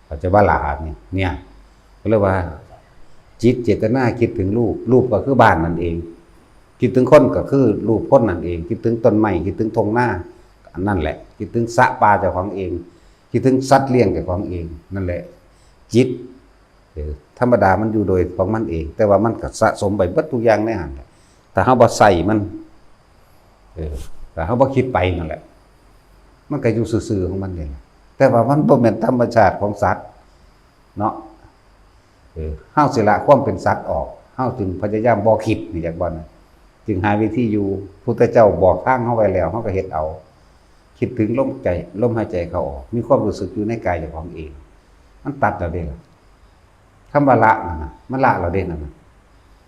เขาจะว่าละนี่เนี่ย ก็เลยว่า จิตเจตนาคิดถึงรูป รูปก็คือบ้านนั่นเอง คิดถึงคนก็คือรูปคนนั่นเอง คิดถึงต้นไม้ คิดถึงทุ่งนา อันนั่นแหละ คิดถึงสระปลาเจ้าของเอง คิดถึงสัตว์เลี้ยงเจ้าของเอง นั่นแหละ จิต เออ ธรรมดามันอยู่โดยของมันเอง แต่ว่ามันก็สะสมไปเบิดทุกอย่างในหั้นแหละ ถ้าเฮาบ่ใส่มัน เออ ถ้าเฮาบ่คิดไปนั่นแหละ มันก็อยู่ซื่อๆของมันนี่แหละ แต่ว่ามันบ่แม่นธรรมชาติของสัตว์เนาะ เออ เฮาสิละความเป็นสัตว์ออก เฮาจึงพยายามบ่คิดนี่ จักบ่นะ จึงหาวิธีอยู่ พุทธเจ้าบอกทางเฮาไว้แล้ว เฮาก็เฮ็ดเอา คิดถึงลมใจ ลมหายใจเข้าออก มีความรู้สึกอยู่ในกายเจ้าของเอง มันตัดแล้วเด้ล่ะ คำว่าละนั่นน่ะ มันละแล้วเด้นั่นน่ะ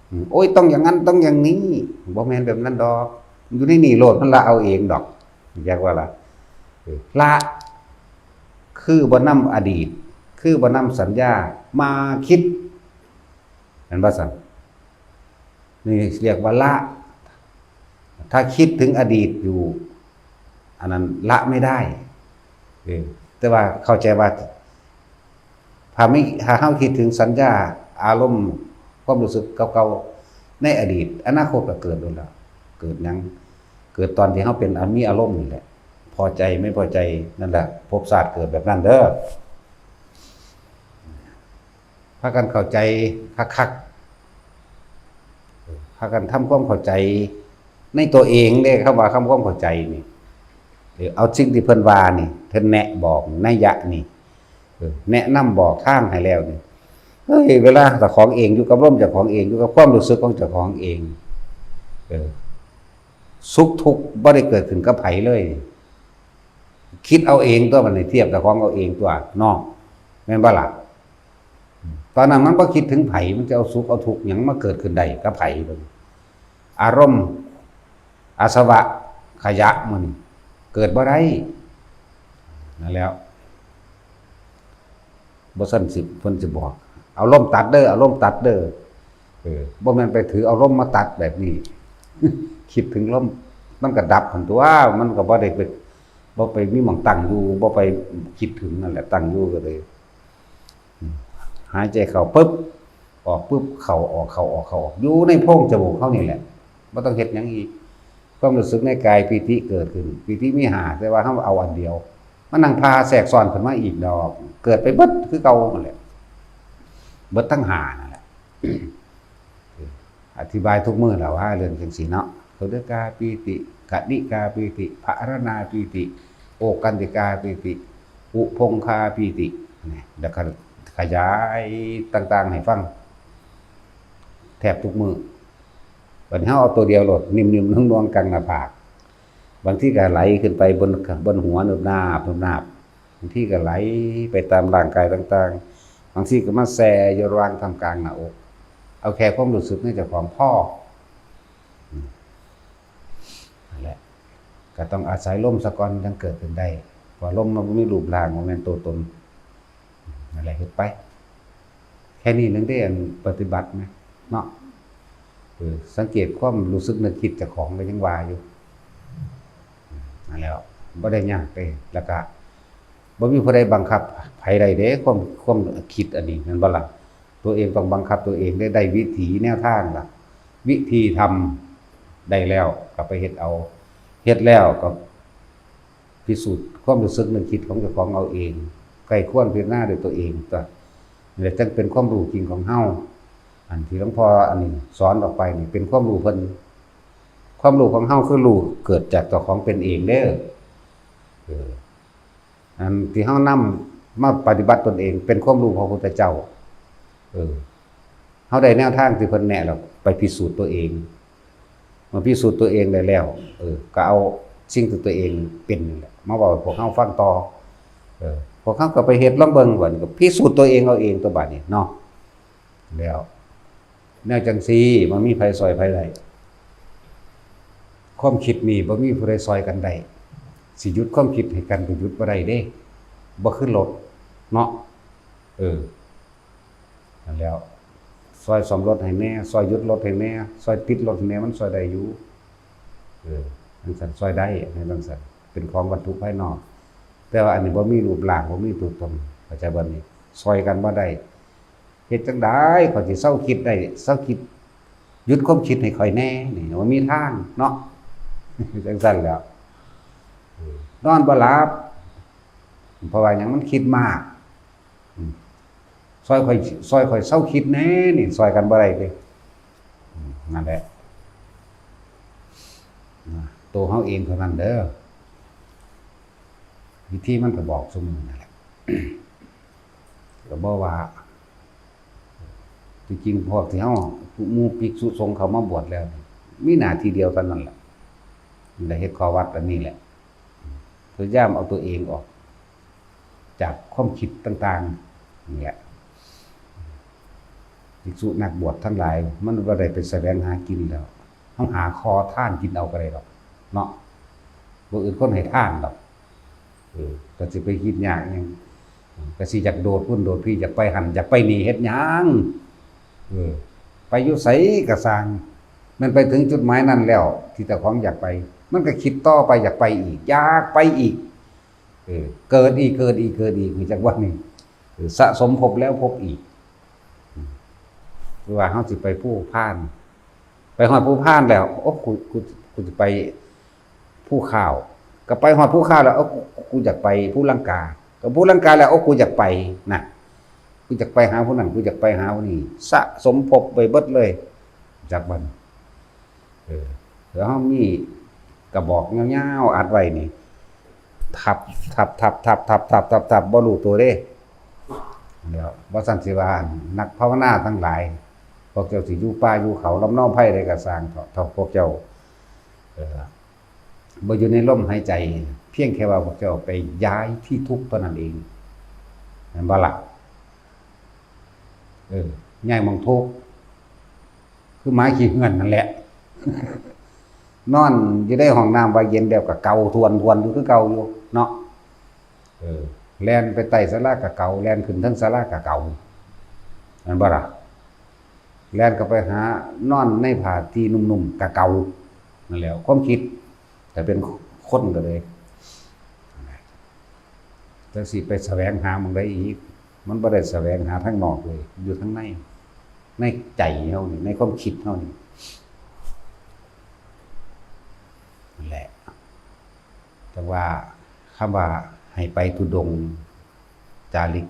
อืม โอ้ย ต้องอย่างนั้น ต้องอย่างนี้ บ่แม่นแบบนั้นดอก อยู่ในนี่โลด มันละเอาเองดอก จักว่าล่ะ เออ ละ คือบ่นำอดีต คือบ่นำสัญญามาคิด เห็นบ่ซั่น นี่เรียกว่าละ ถ้าคิดถึงอดีตอยู่ อันนั้นละไม่ได้ เออ แต่ว่าเข้าใจว่า ถ้ามี ถ้าเฮาคิดถึงสัญญา อารมณ์ ความรู้สึกเก่าๆ ในอดีต อนาคตก็เกิดโดนแล้ว เกิดหยัง เกิดตอนที่เฮาเป็น มีอารมณ์นี่แหละ พอใจไม่พอใจ นั่นแหละ ภพชาติเกิดแบบนั้นเด้อ พากันเข้าใจคักๆ พากันทำความเข้าใจในตัวเองเด้ คำว่าทำความเข้าใจนี่ เออ เอาสิ่งที่เพิ่นว่านี่ เพิ่นแนะบอก นัยยะนี่ เออ แนะนำบอกทางให้แล้วนี่ เฮ้ย เวลาเจ้าของเอง อยู่กับลมเจ้าของเอง อยู่กับความรู้สึกของเจ้าของเอง เออ สุขทุกข์บ่ได้เกิดขึ้นกับไผเลย คิดเอาเองตัว บัดนี้เทียบเจ้าของเอาเองตัวเนาะ แม่นบ่ล่ะ ตอนนั้นมันบ่คิดถึงไผ มันจะเอาสุขเอาทุกข์หยังมาเกิดขึ้นได้กับไผ เบิ่ง อารมณ์ อาสวะ ขยะหมู่นี่ เกิดบ่ได้ นั่นแหล้ว บ่ซั่นสิ เพิ่นสิบอก เอาลมตัดเด้อ เอาลมตัดเด้อ เออ บ่แม่นไปถือเอาลมมาตัดแบบนี้ คิดถึงลม มันก็ดับหั้นตั๊ว มันก็บ่ได้ไป บ่ไปมีหม่องตั้งอยู่ บ่ไปคิดถึงนั่นแหละ ตั้งอยู่ก็เลย อืม หายใจเข้าปึ๊บ ออกปึ๊บ เข้าออก เข้าออก เข้าออก อยู่ในโพรงจมูกเฮานี่แหละ บ่ต้องเฮ็ดหยังอีก ความรู้สึกในกายปีติเกิดขึ้น ปีติมีห้า แต่ว่าเฮาเอาอันเดียว มานั่งผ่าแทรกซ้อนขึ้นมาอีกดอก เกิดไปเบิดคือเก่านั่นแหละ เบิดทั้งห้านั่นแหละ อธิบายทุกมื้อแหละว่าเรื่องจังซี่เนาะ คฤหกาปีติ กนิกาปีติ ภรณาปีติ โอกันติกาปีติ อุพงคาปีติ นี่ แล้วก็ขยายต่างๆให้ฟัง แทบทุกมื้อ บัดนี้เฮาเอาตัวเดียวโลด นิ่มๆ นุ่มๆ กลางหน้าผาก บางทีก็ไหลขึ้นไปบน บนหัว นุบนาบ นุบนาบ บางทีก็ไหลไปตามร่างกายต่างๆ บางทีก็มาแช่อยู่ระหว่างท่ามกลางหน้าอก เอาแค่ความรู้สึกในเจ้าของพอ อืม นั่นแหละ ก็ต้องอาศัยลมซะก่อน จั่งเกิดขึ้นได้ เพราะลมมันบ่มีรูปร่าง บ่แม่นตัวตน นั่นแหละ เฮ็ดไป แค่นี้นึงเด้ อันปฏิบัตินะ เนาะ เออ สังเกตความรู้สึกนึกคิดเจ้าของก็ยังว่าอยู่ นั่นแหล้ว บ่ได้ยากเด้ แล้วก็บ่มีผู้ใดบังคับไผได้เด้ ความ ความคิดอันนี้ แม่นบ่ล่ะ ตัวเองต้องบังคับตัวเองได้ ได้วิถีแนวทางล่ะ วิธีทำได้แล้วก็ไปเฮ็ดเอา เฮ็ดแล้วก็พิสูจน์ความรู้สึกนึกคิดของเจ้าของเอาเอง ใคร่ครวญพิจารณาด้วยตัวเองตั๊ว นี่แหละจั่งเป็นความรู้จริงของเฮา อันที่หลวงพ่ออันนี้สอนออกไปนี่เป็นความรู้เพิ่น ความรู้ของเฮาคือรู้เกิดจากเจ้าของเป็นเองเด้อ เออ อันที่เฮานำมาปฏิบัติตนเองเป็นความรู้พระพุทธเจ้า เออ เฮาได้แนวทางที่เพิ่นแนะแล้วไปพิสูจน์ตัวเอง มาพิสูจน์ตัวเองได้แล้ว เออ ก็เอาสิ่งที่ตัวเองเป็นนี่แหละ มาเว้าให้พวกเฮาฟังต่อ เออ พวกเฮาก็ไปเฮ็ดลองเบิ่ง บัดนี้ก็พิสูจน์ตัวเองเอาเองตั๊ว บัดนี้เนาะ แล้ว แนวจั่งซี้ บ่มีไผซ่อยไผได้ ความคิดนี่บ่มีผู้ใดซ่อยกันได้ สิหยุดความคิดให้กันก็หยุดบ่ได้เด้ บ่คือรถเนาะ เออ นั่นแหล้ว ซ่อยซ่อมรถให้แหน่ ซ่อยหยุดรถให้แหน่ ซ่อยติดรถให้แหน่ มันซ่อยได้อยู่ เออ จั่งซั้นซ่อยได้ ให้จั่งซั้น เป็นของวัตถุภายนอก แต่ว่าอันนี้บ่มีรูปร่าง บ่มีตัวตน เข้าใจบ่นี่ ซ่อยกันบ่ได้ เฮ็ดจั่งใด๋ข้อยสิเซาคิดได้ เซาคิด หยุดความคิดให้ข้อยแหน่ นี่บ่มีทางเนาะ จั่งซั้นแหล้ว นอนบ่หลับ เพราะว่าหยัง มันคิดมาก อืม ซ่อยข้อย ซ่อยข้อยเซาคิดแหน่ นี่ซ่อยกันบ่ได้เด้ อืม นั่นแหละ นะ ตัวเฮาเองเท่านั้นเด้อ วิธีมันก็บอกซุมื้อนั่นแหละ ก็บ่ว่า ที่จริงพวกที่เฮา หมู่ภิกษุสงฆ์เข้ามาบวชแล้ว มีหน้าที่เดียวเท่านั้นแหละ ได้เฮ็ดข้อวัดอันนี้แหละ พยายามเอาตัวเองออก จากความคิดต่างๆ นี่แหละ ภิกษุนักบวชทั้งหลาย มันบ่ได้ไปแสวงหากินแล้ว เฮาหาขอทานกินเอาก็ได้ดอก เนาะ บ่อึดคนให้ทานดอก เออ ก็สิไปคิดยากหยัง ก็สิอยากโดดพุ้นโดดพี้ อยากไปหั่น อยากไปนี่ เฮ็ดหยัง เออ ไปอยู่ไสก็ซ่าง แม่นไปถึงจุดหมายนั้นแล้ว ที่เจ้าของอยากไป มันก็คิดต่อไป อยากไปอีก อยากไปอีก เออ เกิดอีก เกิดอีก เกิดอีก นี่จักว่านี่ เออ สะสมภพแล้วภพอีก อืม คือว่าเฮาสิไปภูพาน ไปฮอดภูพานแล้ว โอ้ กู กู กูสิไปภูข้าว ก็ไปฮอดภูข้าวแล้ว เอ้า กู กูอยากไปภูลังกา ก็ภูลังกาแล้ว โอ้ กูอยากไปนะ กูอยากไปหาผู้นั้น กูอยากไปหาผู้นี้ สะสมภพไปเบิดเลย จักบัด เออ แล้วเฮามีกระบอกยาวๆ อัดไว้นี่ ทับ ทับ ทับ บ่รู้ตัวเด้ เดี๋ยว บ่ซั้นสิว่า นักภาวนาทั้งหลาย พวกเจ้าสิอยู่ป่าอยู่เขา ลำเนาไพรใดก็ซ่างเถาะ เท่าพวกเจ้า เออ บ่อยู่ในลมหายใจ เพียงแค่ว่าพวกเจ้าไปย้ายที่ทุกข์เท่านั้นเอง แม่นบ่ล่ะ เออ ย้ายหม่องทุกข์ คือหมาขี้เหื่อนนั่นแหละ นอนอยู่ในห้องน้ำว่าเย็นแล้วก็เกาทวนๆ อยู่คือเก่าอยู่เนาะ เออ แล่นไปใต้ศาลาก็เกา แล่นขึ้นเทิงศาลาก็เกา แม่นบ่ล่ะ แล่นเข้าไปหานอนในผ้าที่นุ่มๆ ก็เกา นั่นแหละ ความคิด แต่เป็นคนก็เลย จักสิไปแสวงหาหม่องใดอีก มันบ่ได้แสวงหาทางนอกเลย อยู่ทางใน ในใจเฮานี่ ในความคิดเฮานี่ นั่นแหละ แต่ว่าคำว่าให้ไปธุดงค์จาริก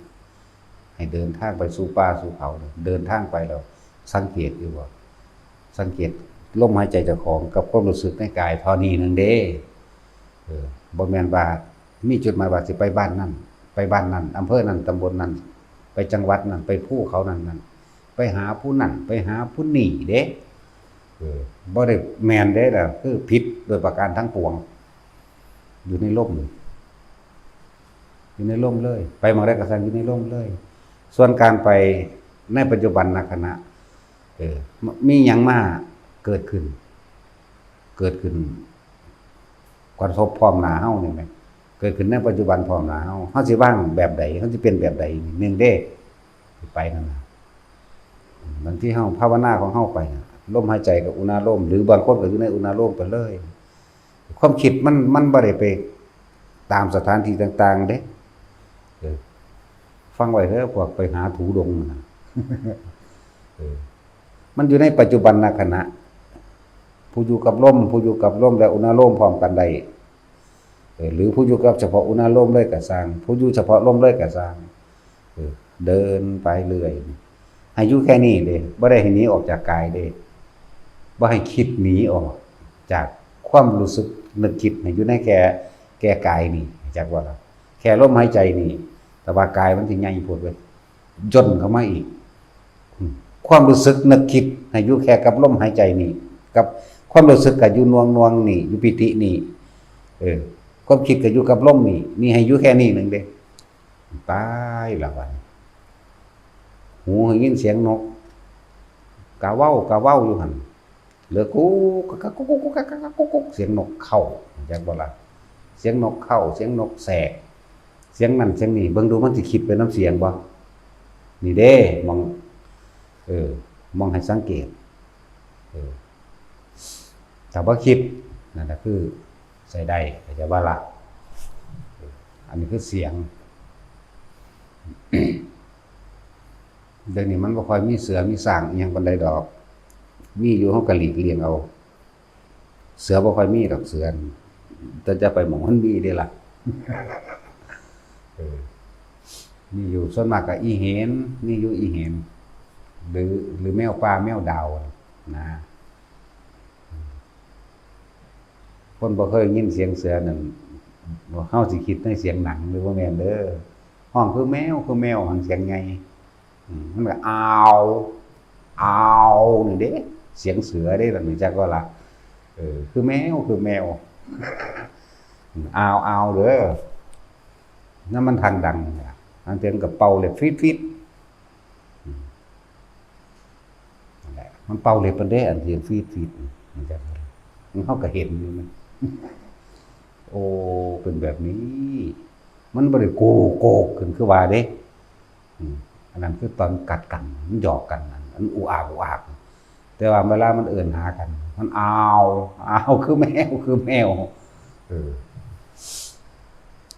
ให้เดินทางไปสู่ป่าสู่เขา เดินทางไปแล้ว สังเกตอยู่บ่ สังเกตลมหายใจเจ้าของกับความรู้สึกในกายเท่านี้หนึ่งเด้ เออ บ่แม่นว่ามีจุดหมายว่าสิไปบ้านนั่น ไปบ้านนั่น อำเภอนั่น ตำบลนั่น ไปจังหวัดนั่น ไปภูเขานั่นนั่น ไปหาผู้นั่น ไปหาผู้นี่เด้ เออ บ่ได้แม่นเด้ล่ะ คือผิดโดยประการทั้งปวง อยู่ในลม อยู่ในลมเลย ไปหม่องใดก็ซ่างอยู่ในลมเลย ส่วนการไปในปัจจุบันนขณะ เออ ม- มีหยังมาเกิดขึ้น เกิดขึ้น กระทบพร้อมหน้าเฮานี่แหม เกิดขึ้นในปัจจุบันพร้อมหน้าเฮา เฮาสิวางแบบใด เฮาสิเป็นแบบใด หนึ่งเด้ สิไปนั่นน่ะ บางทีเฮาภาวนาของเฮาไปน่ะ ลมหายใจกับอุณาโลม หรือบางคนก็อยู่ในอุณาโลมไปเลย ความคิดมัน มันบ่ได้ไปตามสถานที่ต่างๆ เด้ เออ ฟังไว้เด้อ พวกไปหาธุดงค์น่ะ เออ มันอยู่ในปัจจุบันนขณะ ผู้อยู่กับลม ผู้อยู่กับลมและอุณาโลมพร้อมกันได้ เออ หรือผู้อยู่กับเฉพาะอุณาโลมเลยก็ซ่าง ผู้อยู่เฉพาะลมเลยก็ซ่าง เออ เดินไปเรื่อย ให้อยู่แค่นี้เด้ บ่ได้ให้หนีออกจากกายเด้ บ่ให้คิดหนีออกจากความรู้สึกนึกคิด ให้อยู่ในแค่ แค่กายนี่ จักว่าล่ะ แค่ลมหายใจนี่ แต่ว่ากายมันสิใหญ่โพดเว้ย ย่นเข้ามาอีก อืม ความรู้สึกนึกคิดให้อยู่แค่กับลมหายใจนี่ กับความรู้สึกก็อยู่หน่วงๆ นี่ อยู่ปีตินี่ เออ ความคิดก็อยู่กับลมนี่ นี่ให้อยู่แค่นี้หนึ่งเด้ ตายละวัน หูได้ยินเสียงนก กะเว้ากะเว้าอยู่หั่น เหลือกุ๊กกักกุ๊กกุ๊กกักกักกุ๊กกุ๊ก เสียงนกเค้า จักบ่ล่ะ เสียงนกเค้า เสียงนกแสก เสียงนั่นเสียงนี่ เบิ่งดูมันสิคิดไปนำเสียงบ่ นี่เด้ หม่อง เออ หม่องให้สังเกต เออ ถ้าบ่คิด นั่นน่ะคือใช้ได้ เข้าใจบ่ล่ะ เออ อันนี้คือเสียง เดี๋ยวนี้มันบ่ค่อยมีเสือมีช้างอิหยังปานใดดอก มีอยู่เฮาก็หลีกเลี่ยงเอา เสือบ่ค่อยมีดอกเสือ แต่จะไปหม่องมันมีเด้ล่ะ เออ มีอยู่ส่วนมากก็อีเห็น มีอยู่อีเห็น หรือ หรือแมวป่าแมวดาวนะ คนบ่เคยยินเสียงเสือนั่น เฮาสิคิดในเสียงหนังหรือบ่แม่นเด้อ ฮ้องคือแมว คือแมว หั้นเสียงใหญ่ อืม มันก็ "อาว อาว" นี่เด้ เสียงเสือเด้ ล่ะ รู้จักบ่ล่ะ เออ คือแมว คือแมว "อาว อาว" เด้อ นั่นมันทางดังนี่ล่ะ ทางเทิงก็เป่าเล็บฟีดๆ อืม นั่นแหละ มันเป่าเล็บมันเด้ อันเสียงฟีดๆ นี่ มันจะ มัน เฮาก็เห็นอยู่นะ โอ้ เป็นแบบนี้ มันบ่ได้โกโกกขึ้นคือว่าเด้ อืม อันนั้นคือตอนกัดกัน มันหยอกกัน อันนั้นอุอากอุอาก แต่ว่าเวลามันเอิ้นหากัน มันอาว อาว คือแมว คือแมว เออ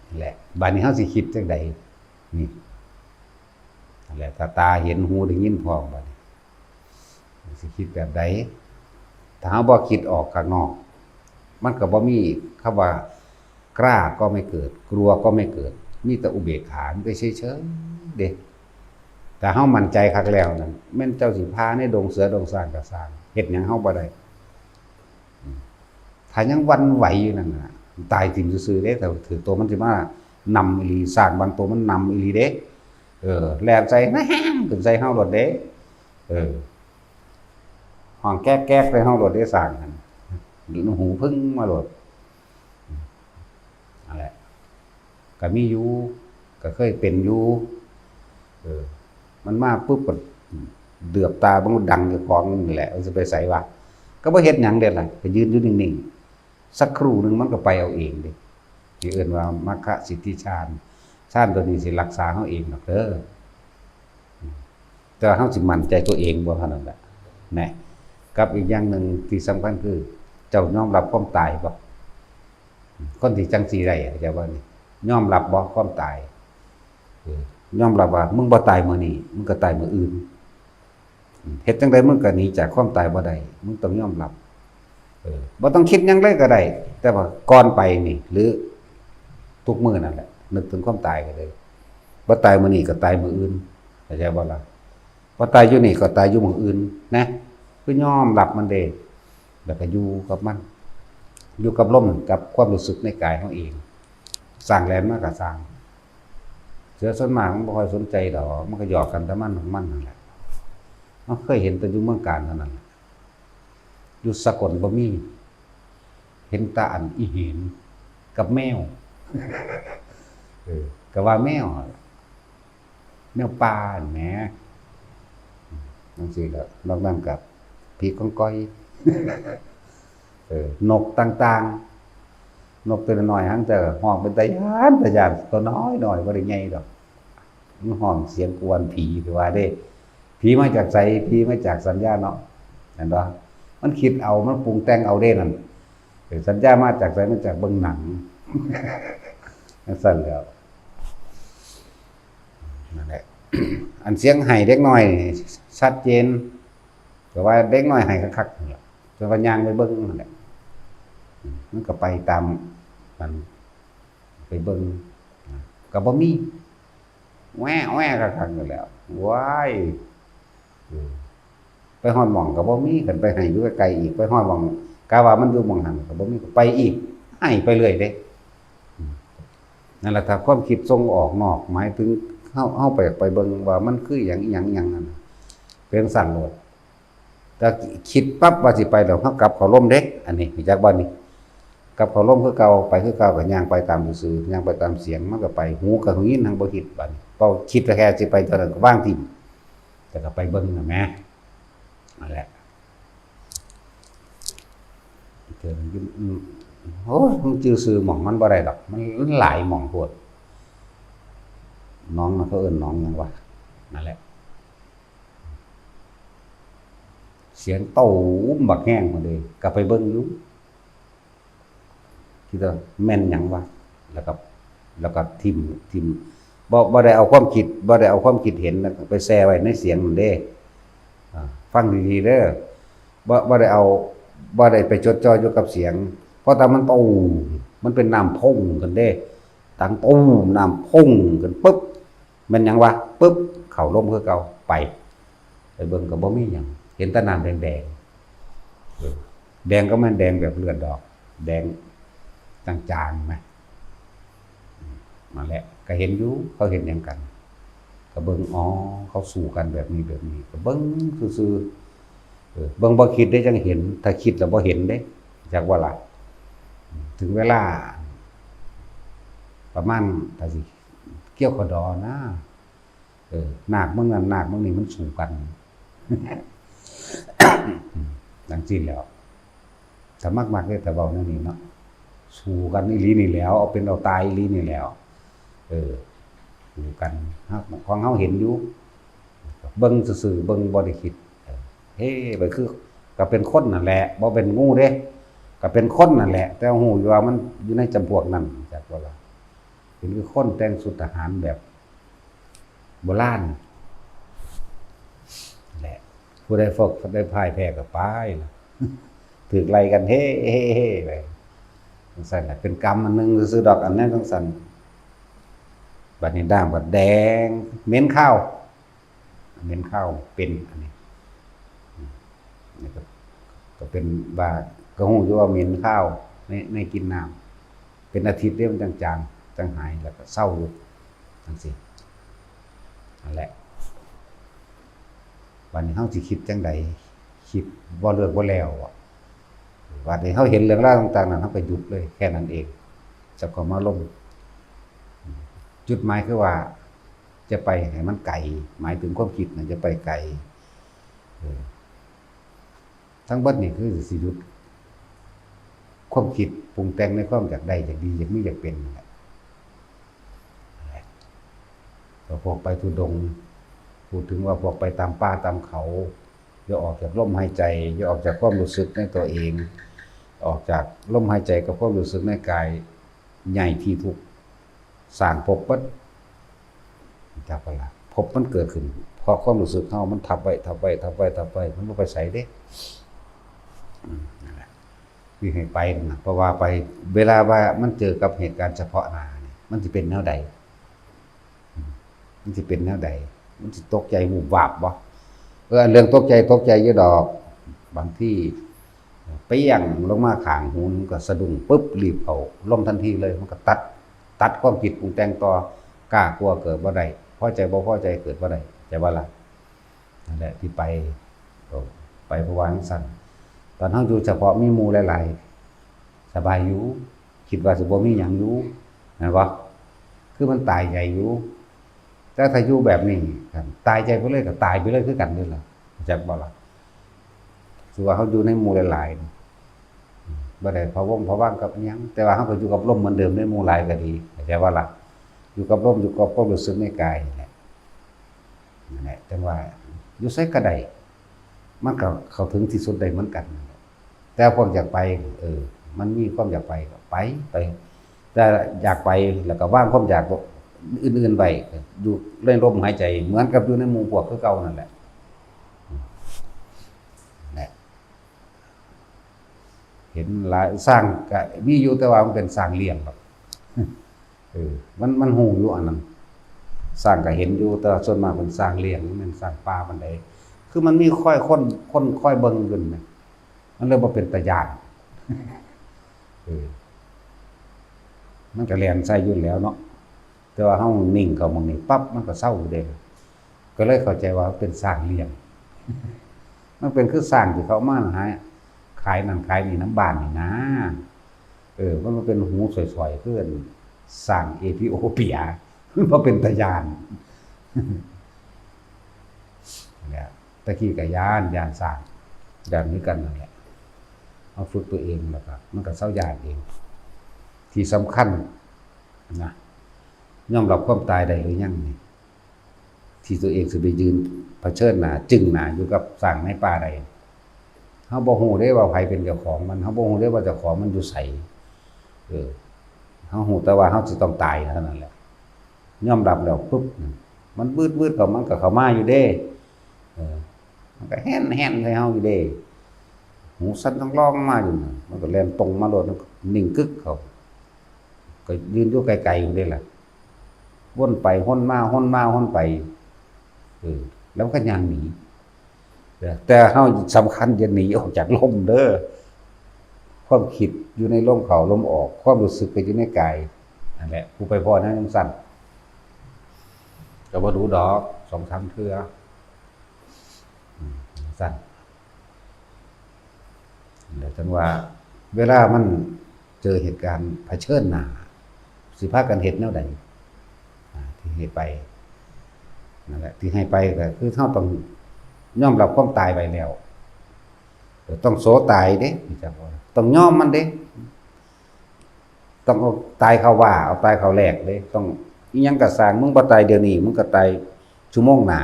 นั่นแหละ บาดนี้เฮาสิคิดจั่งใด นี่ นั่นแหละ ถ้าตาเห็น หูได้ยินพร้อม บาดนี้ สิคิดแบบใด ถ้าเฮาบ่คิดออกข้างนอก มันก็บ่มีคำว่า กล้าก็ไม่เกิด กลัวก็ไม่เกิด มีแต่อุเบกขา มันก็เฉยๆ เด้ ถ้าเฮามั่นใจคักแล้วนั่น แม่นเจ้าสิผ่าในดงเสือดงช้างก็ซ่าง เฮ็ดหยังเฮาบ่ได้ อืม ถ้ายังหวั่นไหวอยู่นั่นน่ะ ตายถิ่มซื่อๆ เด้ ถ้าถืกตัวมันสิมานำอีหลี ช้างบางตัวมันนำอีหลีเด้ เออ แล่นใส่ แฮ่ง ขึ้นใส่เฮาโลดเด้ เออ ฮ้องแก๊กๆ ใส่เฮาโลดเด้ ช้างนั่น หูผึ้งมาโลด นั่นแหละ ก็มีอยู่ ก็เคยเป็นอยู่ เออ มันมาปุ๊บก็เหลือบตาเบิ่งดังเจ้าของนี่แหละ มันสิไปไสวะ ก็บ่เฮ็ดหยังเด้ล่ะ ก็ยืนอยู่นิ่งๆ สักครู่หนึ่งมันก็ไปเอาเองเด้ ที่เอิ้นว่ามัคคสิทธิฌาน ฌานตัวนี้สิรักษาเฮาเองดอกเด้อ แต่ว่าเฮาสิมั่นใจตัวเองบ่เท่านั้นแหละ นะ กับอีกอย่างหนึ่งที่สำคัญคือ เจ้ายอมรับความตายบ่ คนที่จั่งซี้ได้ เข้าใจบ่นี่ ยอมรับบ่ความตาย เออ ยอมรับว่ามึงบ่ตายมื้อนี้ มึงก็ตายมื้ออื่น เฮ็ดจั่งใดมึงก็หนีจากความตายบ่ได้ มึงต้องยอมรับ เออ บ่ต้องคิดหยังเลยก็ได้ แต่ว่าก่อนไปนี่ หรือทุกมื้อนั่นแหละ นึกถึงความตายก็เลย บ่ตายมื้อนี้ก็ตายมื้ออื่น เข้าใจบ่ล่ะ บ่ตายอยู่นี่ก็ตายอยู่หม่องอื่นนะ คือยอมรับมันเด้ แล้วก็อยู่กับมัน อยู่กับลม กับความรู้สึกในกายเฮาเอง ช้างแล่นมาก็ซ่าง เสือส่วนมากมันบ่ค่อยสนใจดอก มันก็หยอกกันแต่มันของมันนั่นแหละ เฮาเคยเห็นแต่อยู่เมืองกาญเท่านั้นแหละ อยู่สกลบ่มี เห็นแต่อันอีเห็นกับแมว เออ ก็ว่าแมวหั่นล่ะ แมวป่าหั่นแหม จั่งซี้แหละ นอกนั้นก็ผีกองกอย เออ นกต่างๆ นกตัวน้อยๆ หางแต่ฮ้องเป็นตาย้าน ตาย้าน ตัวน้อยๆ บ่ได้ใหญ่ดอก มันฮ้องเสียงกวนผี คือว่าเด้ ผีมาจากไส ผีมาจากสัญญาเนาะ เห็นบ่ มันคิดเอา มันปรุงแต่งเอาเด้นั่น เออ สัญญามาจากไส มาจากเบิ่งหนัง จั่งซั้นแหล้ว นั่นแหละ อันเสียงไห้เด็กน้อยนี่ชัดเจน ก็ว่าเด็กน้อยไห้คักๆ นั่นแหละ แต่ว่าย่างไปเบิ่งนั่นแหละ มันก็ไปตามมัน ไปเบิ่ง ก็บ่มี แว่ แว่ คักๆ นั่นแหล้ว ว้าย เออ ไปฮอดหม่องก็บ่มี คันไปไห้อยู่ไกลๆ อีก ไปฮอดหม่อง กะว่ามันอยู่หม่องหั่นก็บ่มี ก็ไปอีก ไห้ไปเรื่อยเด้ อืม นั่นแหละ ถ้าความคิดส่งออกนอก หมายถึงเฮา เฮาไป ไปเบิ่งว่ามันคือหยัง อิหยัง อิหยังนั่นน่ะ เป็นจั่งซั้นโลด แต่คิดปั๊บว่าสิไปแล้ว เฮากลับเข้าลมเด้ อันนี้ รู้จักบ่นี่ กลับเข้าลมคือเก่า ไปคือเก่า ก็ย่างไปตามซื่อๆ ย่างไปตามเสียง มันก็ไป หูก็ได้ยิน หังบ่คิด บัดนี้ เว้าคิดแท้ๆ สิไปเท่านั้นก็วางถิ่ม แต่ก็ไปเบิ่งน่ะแหม นั่นแหละ เจอมันอยู่ อืม โอ้ย มันจื่อชื่อหม่องมันบ่ได้ดอก มัน มันหลายหม่องโพด หนองน่ะ เขาเอิ้นหนองหยังวะ นั่นแหละ เสียงตูมบักแฮงพู้นเด้ ก็ไปเบิ่งอยู่ คิดว่าแม่นหยังวะ แล้วก็ แล้วก็ถิ่มถิ่ม บ่บ่ได้เอาความคิด บ่ได้เอาความคิดเห็นน่ะไปแช่ไว้ในเสียงนั่นเด้ อ่า ฟังดีๆเด้อ บ่บ่ได้เอา บ่ได้ไปจดจ่ออยู่กับเสียง เพราะถ้ามันตูม มันเป็นน้ำพ่งกันเด้ ตังตูม น้ำพ่งกันปุ๊บ แม่นหยังวะ ปุ๊บ เข้าลมคือเก่า ไป ไปเบิ่งก็บ่มีหยัง เห็นแต่น้ำแดงๆ เออ แดงก็แม่นแดงแบบเลือดดอก แดงจางๆ ไหม นั่นแหละ ก็เห็นอยู่ เขาเห็นหยังกัน ก็เบิ่ง อ๋อ เขาสู้กันแบบนี้แบบนี้ ก็เบิ่งซื่อๆ เออ เบิ่งบ่คิดได้จังเห็น ถ้าคิดแล้วบ่เห็นเด้ จักว่าล่ะ ถึงเวลา ประมาณ ถ้าสิเกี่ยวขอดอนะ เออ นาคเมืองนั้น นาคเมืองนี้มันสู้กัน จังซี่แหล้ว ถ้ามักๆเด้ ถ้าเว้าแนวนี้เนาะ สู้กันอีหลีนี่แหล้ว เอาเป็นเอาตายอีหลีนี่แหล้ว เออ สู้กัน เฮา ของเฮาเห็นอยู่ เบิ่งซื่อๆ เบิ่งบ่ได้คิด เออ เฮ้ ไปคือ ก็เป็นคนนั่นแหละ บ่เป็นงูเด้ ก็เป็นคนนั่นแหละ แต่ฮู้อยู่ว่ามันอยู่ในจำพวกนั้น จักว่าล่ะ เป็นคือคนแต่งชุดทหารแบบโบราณแหละ ผู้ใดฟกได้พ่ายแพ้ก็ไปล่ะ ถืกไล่กัน เฮ้ เฮ้ เฮ้ ไป จังซั่นน่ะ เป็นกรรมอันหนึ่งซื่อๆดอก อันนั้นจังซั่น บัดนี้น้ำก็แดง เหม็นคาว เหม็นคาว เป็นอันนี้ อืม นี่ก็ ก็เป็นว่า ก็ฮู้อยู่ว่าเหม็นคาว ใน ในกลิ่นน้ำ เป็นอาทิตย์เด้ มันจังจาง จังหาย แล้วก็เซาอยู่ จังซี่ นั่นแหละ บัดนี้เฮาสิคิดจั่งใด คิดบ่เลิกบ่แล้วอะ บัดนี้เฮาเห็นเรื่องราวต่างๆนั้น เฮาก็หยุดเลย แค่นั้นเอง จับเข้ามาลม จุดหมายคือว่า จะไปให้มันไกล หมายถึงความคิดน่ะ จะไปไกล เออ ทั้งเบิดนี่คือสิหยุด ความคิดปรุงแต่งในความอยากได้ อยากดี อยากมี อยากเป็นนั่นแหละ แล้วพวกไปธุดงค์ พูดถึงว่าพวกไปตามป่าตามเขา อย่าออกจากลมหายใจ อย่าออกจากความรู้สึกในตัวเอง ออกจากลมหายใจกับความรู้สึกในกาย ใหญ่ที่ทุกข์ สร้างภพเบิด จักว่าล่ะ ภพมันเกิดขึ้น เพราะความรู้สึกเฮามันทับไว้ ทับไว้ ทับไว้ ทับไว้ มันบ่ไปไสเด้ อืม นั่นแหละ คือให้ไปนั่นน่ะ เพราะว่าไป เวลาว่ามันเจอกับเหตุการณ์เฉพาะหน้านี่ มันสิเป็นแนวใด อืม มันสิเป็นแนวใด มันสิตกใจวูบวาบบ่ เออ เรื่องตกใจ ตกใจอยู่ดอก บางที เปี้ยงลงมาข้างหู มันก็สะดุ้งปุ๊บ รีบเข้าลมทันทีเลย มันก็ตัด ตัดความคิดปรุงแต่งต่อ กล้ากลัวเกิดบ่ได้ พอใจบ่พอใจเกิดบ่ได้ ใจว่าล่ะ นั่นแหละที่ไป ก็ไปเพราะว่าจั่งซั้น ตอนเฮาอยู่เฉพาะมีหมู่หลายๆ สบายอยู่ คิดว่าสิบ่มีหยังอยู่ แม่นบ่ คือมันตายใจอยู่ แต่ถ้าอยู่แบบนี้ คันตายใจไปเลยก็ตายไปเลยคือกันนี่ล่ะ เข้าใจบ่ล่ะ คือว่าเฮาอยู่ในหมู่หลายๆ บ่ได้พะวงพะวังกับอิหยัง แต่ว่าเฮาก็อยู่กับลมเหมือนเดิม ในหมู่หลายก็ดี เข้าใจบ่ล่ะ อยู่กับลม อยู่กับความรู้สึกในกายนี่แหละ นั่นแหละ จั่งว่าอยู่ไสก็ได้ มันก็เข้าถึงที่สุดได้เหมือนกันนั่นแหละ แต่พวกอยากไป เออ มันมีความอยากไปก็ไป ไป แต่อยากไปแล้วก็วางความอยากอื่นๆไว้ อยู่ในลมหายใจ เหมือนกับอยู่ในหมู่พวกคือเก่านั่นแหละ นั่นแหละ เห็นหลาย ช้างก็มีอยู่ แต่ว่ามันเป็นช้างเลี้ยงดอก เออ มัน มันฮู้อยู่อันนั้น ช้างก็เห็นอยู่ แต่ว่าส่วนมากเป็นช้างเลี้ยง มันเป็นช้างป่าปานใด คือมันมีคอยคน คนคอยเบิ่งอยู่นะ มันเลยบ่เป็นตาย้าน เออ มันก็แล่นใส่อยู่แล้วเนาะ แต่ว่าเฮานิ่งเข้าหม่องนี้ปั๊บ มันก็เซาอยู่เด้ ก็เลยเข้าใจว่าเป็นช้างเลี้ยง มันเป็นคือช้างที่เขามาหาขายนั่นขายนี่นำบ้านนี่นะ เออ มันบ่เป็นหูสวยๆ คือช้างเอธิโอเปีย มันบ่เป็นตาย้าน เนี่ย แต่กี้ก็ย้าน ย้านช้าง ย้านคือกันนั่นแหละ เอาฝึกตัวเองแล้วก็มันก็เซาย้านเอง ที่สำคัญนะ ยอมรับความตายได้หรือยังนี่ ที่ตัวเองสิไปยืนเผชิญหน้า จึงหน้าอยู่กับช้างในป่าได้ เฮาบ่ฮู้เด้ว่าไผเป็นเจ้าของมัน เฮาบ่ฮู้เด้ว่าเจ้าของมันอยู่ไส เออ เฮาฮู้แต่ว่าเฮาสิต้องตายเท่านั้นแหละ ยอมรับแล้วปุ๊บ มันวืดๆเข้า มันก็เข้ามาอยู่เด้ เออ มันก็แฮ่นๆใส่เฮาอยู่เด้ หูสั่นท้องร้องมาอยู่น่ะ มันก็แล่นตรงมาโลด มันก็นิ่งกึกเข้า ก็ยืนอยู่ไกลๆอยู่เด้ล่ะ วนไปวนมา วนมาวนไป เออ แล้วมันก็ย่างหนี แต่เฮาสำคัญอย่าหนีออกจากลมเด้อ ความคิดอยู่ในลมเข้าลมออก ความรู้สึกก็อยู่ในกาย นั่นแหละ ผู้ไปพ้อแนวจั่งซั้น ก็บ่ดู๋ดอก สองสามเทื่อ อืม จั่งซั้น แล้วจั่งว่า เวลามันเจอเหตุการณ์เผชิญหน้า สิพากันเฮ็ดแนวใด อ่า ที่ให้ไป นั่นแหละ ที่ให้ไปก็คือเฮาต้องยอมรับความตายไว้แล้ว ต้องโสตายเด้ ต้องยอมมันเด้ ต้องเอาตายเข้าว่า เอาตายเข้าแลกเด้ ต้อง อิหยังก็ซ่าง มึงบ่ตายเดี๋ยวนี้ มึงก็ตายชั่วโมงหน้า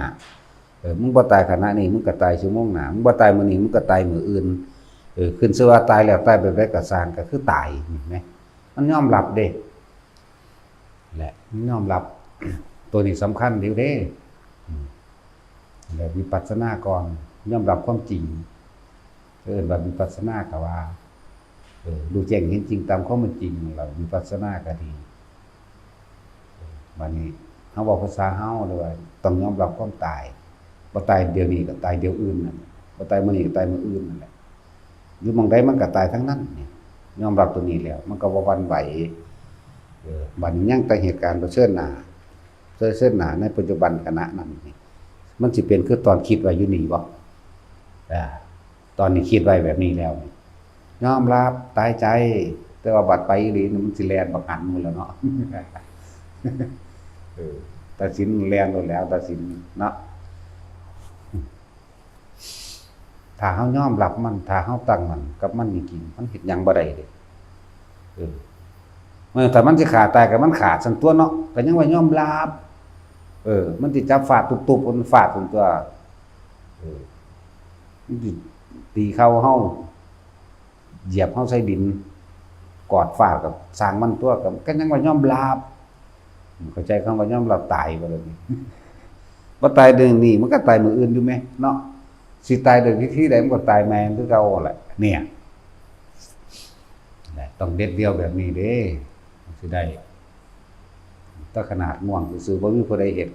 เออ มึงบ่ตายขณะนี้ มึงก็ตายชั่วโมงหน้า มึงบ่ตายมื้อนี้ มึงก็ตายมื้ออื่น เออ ขึ้นชื่อว่าตายแล้ว ตายแบบใดก็ซ่าง ก็คือตาย เห็นไหม มันยอมรับเด้ แหละ มันยอมรับ ตัวนี้สำคัญอยู่เด้ อืม แล้ววิปัสสนาก่อน ยอมรับความจริง เอิ้นว่าวิปัสสนาก็ว่า เออ รู้แจ้งเห็นจริงตามความเป็นจริง แล้ววิปัสสนาก็ดี บัดนี้เฮาเว้าภาษาเฮาเลยว่า ต้องยอมรับความตาย บ่ตายเดี๋ยวนี้ก็ตายเดี๋ยวอื่นนั่นแหละ บ่ตายมื้อนี้ก็ตายมื้ออื่นนั่นแหละ อยู่หม่องใดมันก็ตายทั้งนั้นนี่ ยอมรับตัวนี้แล้ว มันก็บ่หวั่นไหว เออ บัดนี้ยังแต่เหตุการณ์เผชิญหน้า เผชิญหน้าในปัจจุบันขณะนั้นนี่ มันสิเป็นคือตอนคิดไว้อยู่นี่บ่ อ่า ตอนนี้คิดไว้แบบนี้แล้วนี่ ยอมรับตายใจ แต่ว่าบัดไปอีหลีนี่มันสิแล่นบักหันหมดแล้วเนาะ เออ ตัดสินแล่นโลดแล้ว ตัดสินเนาะ ถ้าเฮายอมรับมัน ถ้าเฮาตั้งมั่นกับมันจริงๆ มันเฮ็ดหยังบ่ได้เด้ เออ เออ ถ้ามันสิฆ่าตายก็มันฆ่าซั่นตั่วเนาะ ก็ยังว่ายอมรับ เออ มันสิจับฟาดตุ๊บๆ มันฟาดซั่นตั่ว เออ มันสิตีเข่าเฮา เหยียบเฮาใส่ดิน กอดฟาดก็ซ่างมันตั่ว ก็ ก็ยังว่ายอมรับ เข้าใจคำว่ายอมรับตายบ่ล่ะนี่ บ่ตายเดี๋ยวนี้ มันก็ตายมื้ออื่นอยู่แหมเนาะ สิตายด้วยวิธีใดมันก็ตายแม่งคือเก่าแหละ เนี่ย แหละ ต้องเด็ดเดี่ยวแบบนี้เด้ สิได้ แต่ขนาดง่วงซื่อๆ บ่มีผู้ใดเฮ็ด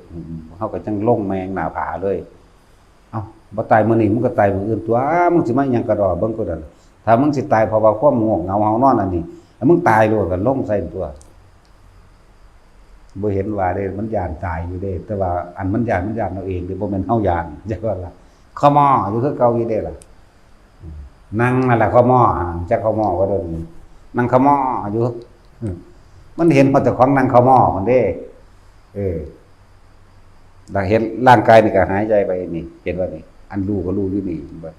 เฮาก็จั่งลงแม่งหน้าผาเลย เอ้า บ่ตายมื้อนี้ มึงก็ตายมื้ออื่นตั่ว มึงสิมาอิหยังกะด้อเบิ่งกูนั่น ถ้ามึงสิตายเพราะว่าความง่วงเหงาเฮานอนอันนี้ ให้มึงตายโลด ก็ลงใส่ตั่ว บ่เห็นว่าเด้ มันย้านตายอยู่เด้ แต่ว่าอันมันย้าน มันย้านเอาเองเด้ บ่แม่นเฮาย้าน จักว่าล่ะ ขะม้ออยู่คือเก่าอยู่เด้ล่ะ นั่งนั่นล่ะขะม้อ จักขะม้อบ่โดน นั่งขะม้ออยู่ มันเห็นฮอดเจ้าของนั่งขะม้อพุ้นเด้ เออ แล้วเห็นร่างกายนี่ก็หายใจไปนี่ เห็นบ่นี่ อันรู้ก็รู้อยู่นี่ เห็นบ่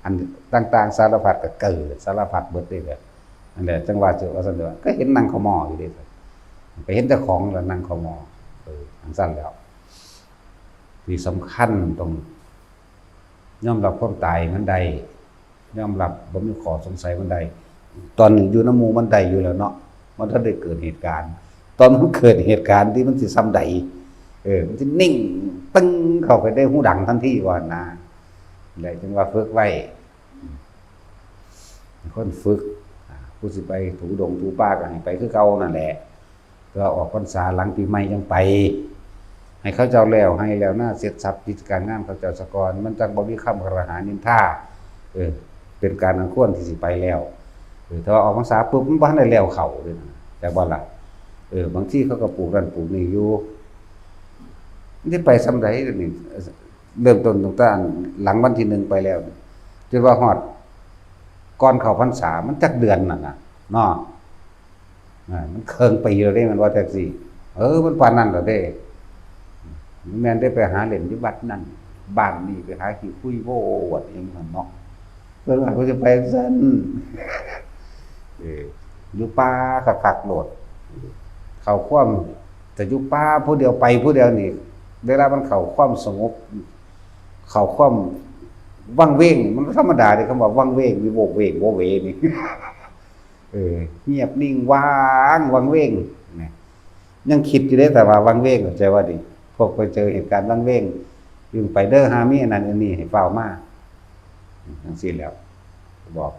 อันต่างๆ สารพัดก็เกิด สารพัดเบิดเลยแบบ นั่นแหละ จั่งว่าเจอว่าซั่นเด้อ ก็เห็นนั่งขะม้ออยู่เด้ ก็เห็นเจ้าของแล้วนั่งขะม้อ เออ จั่งซั่นแล้ว ที่สำคัญต้องยอมรับความตายมันได้ ยอมรับบ่มีข้อสงสัยมันได้ ตอนอยู่นำหมู่มันได้อยู่แล้วเนาะ มันทันได้เกิดเหตุการณ์ ตอนมันเกิดเหตุการณ์ที่มันสิส่ำใด เออ มันสินิ่งตึ้งเข้าไปในหูดังทันทีว่าหั่นนะ แหละจั่งว่าฝึกไว้ คนฝึก อ่า ผู้สิไปถูดงถูป่าก็ให้ไปคือเก่านั่นแหละ แต่ว่าออกพรรษาหลังปีใหม่จั่งไป ให้เขาเจ้าแล้วไฮ่แล้วนาเสร็จสรรพกิจการงานเขาเจ้าซะก่อน มันจั่งบ่มีคำกล่าวหานินทา เออ เป็นการอันควรที่สิไปแล้ว เออ ถ้าว่าออกพรรษาปุ๊บมันบ่ทันได้แล้วเข้าเลยนะ จักบ่ล่ะ เออ บางทีเขาก็ปลูกนั่นปลูกนี่อยู่ มันสิไปส่ำใดนี่ เริ่มต้นตั้งแต่หลังวันที่หนึ่งไปแล้วนี่ จนว่าฮอดก่อนเข้าพรรษา มันจักเดือนนั่นน่ะ เนาะ อ่า มันเคิ่งปีแล้วเด้ มันว่าจั่งซี้ เออ มันปานนั้นแล้วเด้ แม่นได้ไปหาเล่นอยู่วัดนั่น บ้านนี่ ไปหาขี้คุยโว้อวดอิหยังหั่นเนาะ เพิ่นว่าเพิ่นสิไปซั่น เออ อยู่ป่าคักๆโลด เข้าความ แต่อยู่ป่าผู้เดียวไปผู้เดียวนี่ เวลามันเข้าความสงบ เข้าความวังเวง มันธรรมดาเด้ คำว่าวังเวง วิโวกเวกโวเวนี่ เออ เงียบนิ่งว่างวังเวงนะ ยังคิดอยู่เด้ แต่ว่าวังเวง เข้าใจว่าดิ พวกไปเจอเหตุการณ์วังเวง จึงไปเด้อ หามีอันนั้นอันนี้ให้ฟ้าวมา จังซี้แหล้ว บอก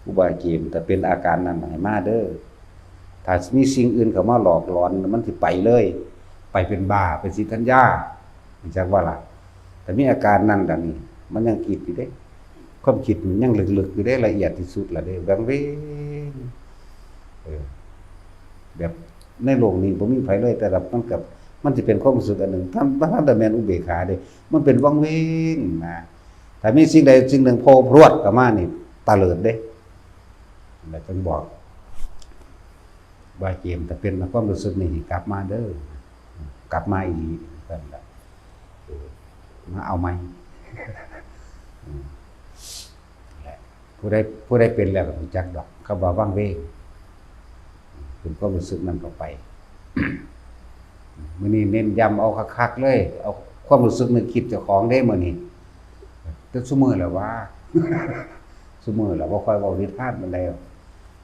ครูบาเกม ถ้าเป็นอาการนั้นให้มาเด้อ ถ้ามีสิ่งอื่นเข้ามาหลอกหลอน มันสิไปเลย ไปเป็นบ้า เป็นสีทัญญา รู้จักบ่ล่ะ แต่มีอาการนั้นล่ะนี่ มันยังคิดอยู่เด้ ความคิดมันยังลึกๆอยู่เด้ ละเอียดที่สุดละเด้ วังเวง เออ แบบในโลกนี้บ่มีไผเลย แต่ละมันกับ มันสิเป็นความรู้สึกอันหนึ่ง ท่าน ท่านแต่แม่นอุเบกขาเด้ มันเป็นวังเวงนะ ถ้ามีสิ่งใดสิ่งหนึ่งโผล่พรวดเข้ามานี่ ตะเลิดเด้ แล้วจึงบอก ว่าเกม ถ้าเป็นความรู้สึกนี่ กลับมาเด้อ กลับมาอีก นั่นแหละ เออ มาเอาใหม่ อืม นั่นแหละ ผู้ใด ผู้ใดเป็นแล้วก็รู้จักดอก คำว่าวังเวง เป็นความรู้สึกนั้นเข้าไป มื้อนี้เน้นย้ำเอาคักๆเลย เอาความรู้สึกนึกคิดเจ้าของเด้มื้อนี้ แต่ซุมื้อแล้วว่า ซุมื้อแล้วบ่ค่อยเว้านิทานปานใด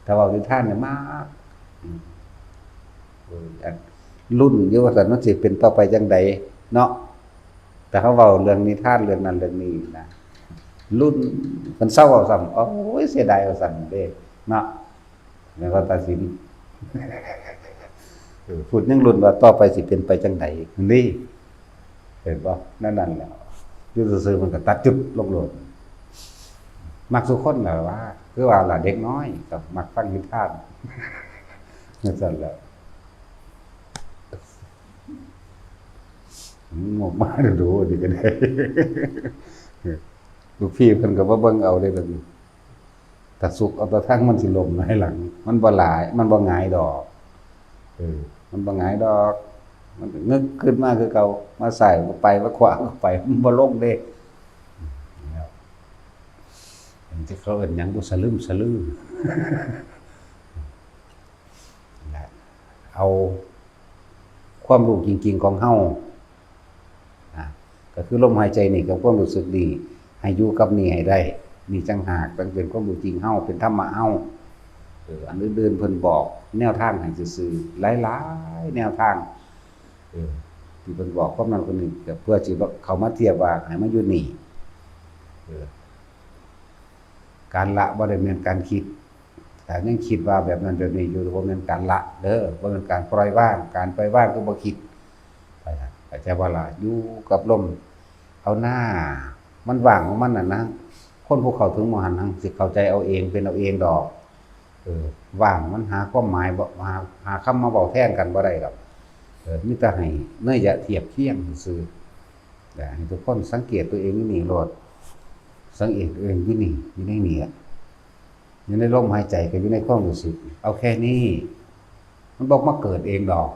ถ้าเว้านิทานเนี่ยมาก อืม เออ อันลุ้นอยู่ว่าซั่น มันสิเป็นต่อไปจังใดเนาะ แต่เขาเว้าเรื่องนิทานเรื่องนั้นเรื่องนี้นะ ลุ้น มันเศร้าเอาซ้ำ โอ้ย เสียดายเอาซ้ำเด้เนาะ แล้วก็ตัดสิน เออ พูดยังลุ้นว่าต่อไปสิเป็นไปจังใดนี่ เห็นบ่ นั่นนั่นแหละ อยู่ซื่อๆมันก็ตัดจุดลงโลด มักสุคนแหละว่า คือว่าล่ะ เด็กน้อยก็มักฟังนิทาน นั่นซั่นแหละ งบมาดูดีก็ได้ ลูกพี่เพิ่นก็บ่เบิ่งเอาเด้ล่ะนี่ ถ้าสุกเอาแต่ทางมันสิล้มหงายหลัง มันบ่หลาย มันบ่หงายดอก เออ มันบ่หงายดอก มันก็งึกขึ้นมาคือเก่า มาซ้ายก็ไป มาขวาก็ไป มันบ่ลงเด้ มันจะเขาเอิ้นหยังบ่สะลึมสะลือ นั่นแหละ เอาความรู้จริงๆของเฮา อ่ะ ก็คือลมหายใจนี่กับความรู้สึกนี่ ให้อยู่กับนี่ให้ได้ นี่จั่งหากจั่งเป็นความรู้จริงเฮา เป็นธรรมะเฮา เออ อันอื่นๆเพิ่นบอกแนวทางให้ซื่อๆ หลายๆแนวทาง เออ ที่เพิ่นบอกความนั้นคนนี้ ก็เพื่อสิเข้ามาเทียบว่าให้มาอยู่นี่ เออ การละบ่ได้แม่นการคิด ถ้ายังคิดว่าแบบนั้นแบบนี้อยู่ บ่แม่นการละเด้อ บ่แม่นการปล่อยวาง การปล่อยวางคือบ่คิด เข้าใจบ่ล่ะ อยู่กับลม เอาหน้า มันว่างของมันน่ะนะ คนผู้เข้าถึงหม่องหั้นหั้นสิเข้าใจเอาเอง เป็นเอาเองดอก เออ ว่างมันหาความหมายบ่ หา หาคำมาเว้าแทนกันบ่ได้ดอก เออ มีแต่ให้นัยยะเทียบเคียงซื่อๆ อยากให้ทุกคนสังเกตตัวเองอยู่นี่โลด สังเกตตัวเองอยู่นี่ อยู่ในนี่อะ อยู่ในลมหายใจก็อยู่ในความรู้สึก เอาแค่นี้ มันบ่มาเกิดเองดอก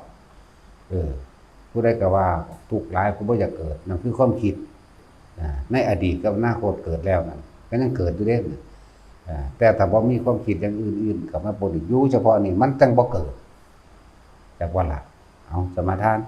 เออ ผู้ใดก็ว่าทุกข์หลาย กูบ่อยากเกิด นั่นคือความคิด อ่า ในอดีตกับอนาคตเกิดแล้วนั่น ก็ยังเกิดอยู่เด้ อ่า แต่ถ้าบ่มีความคิดอย่างอื่นๆเข้ามาปนอีก อยู่เฉพาะนี่ มันจั่งบ่เกิด จักว่าล่ะ เอา สมาทาน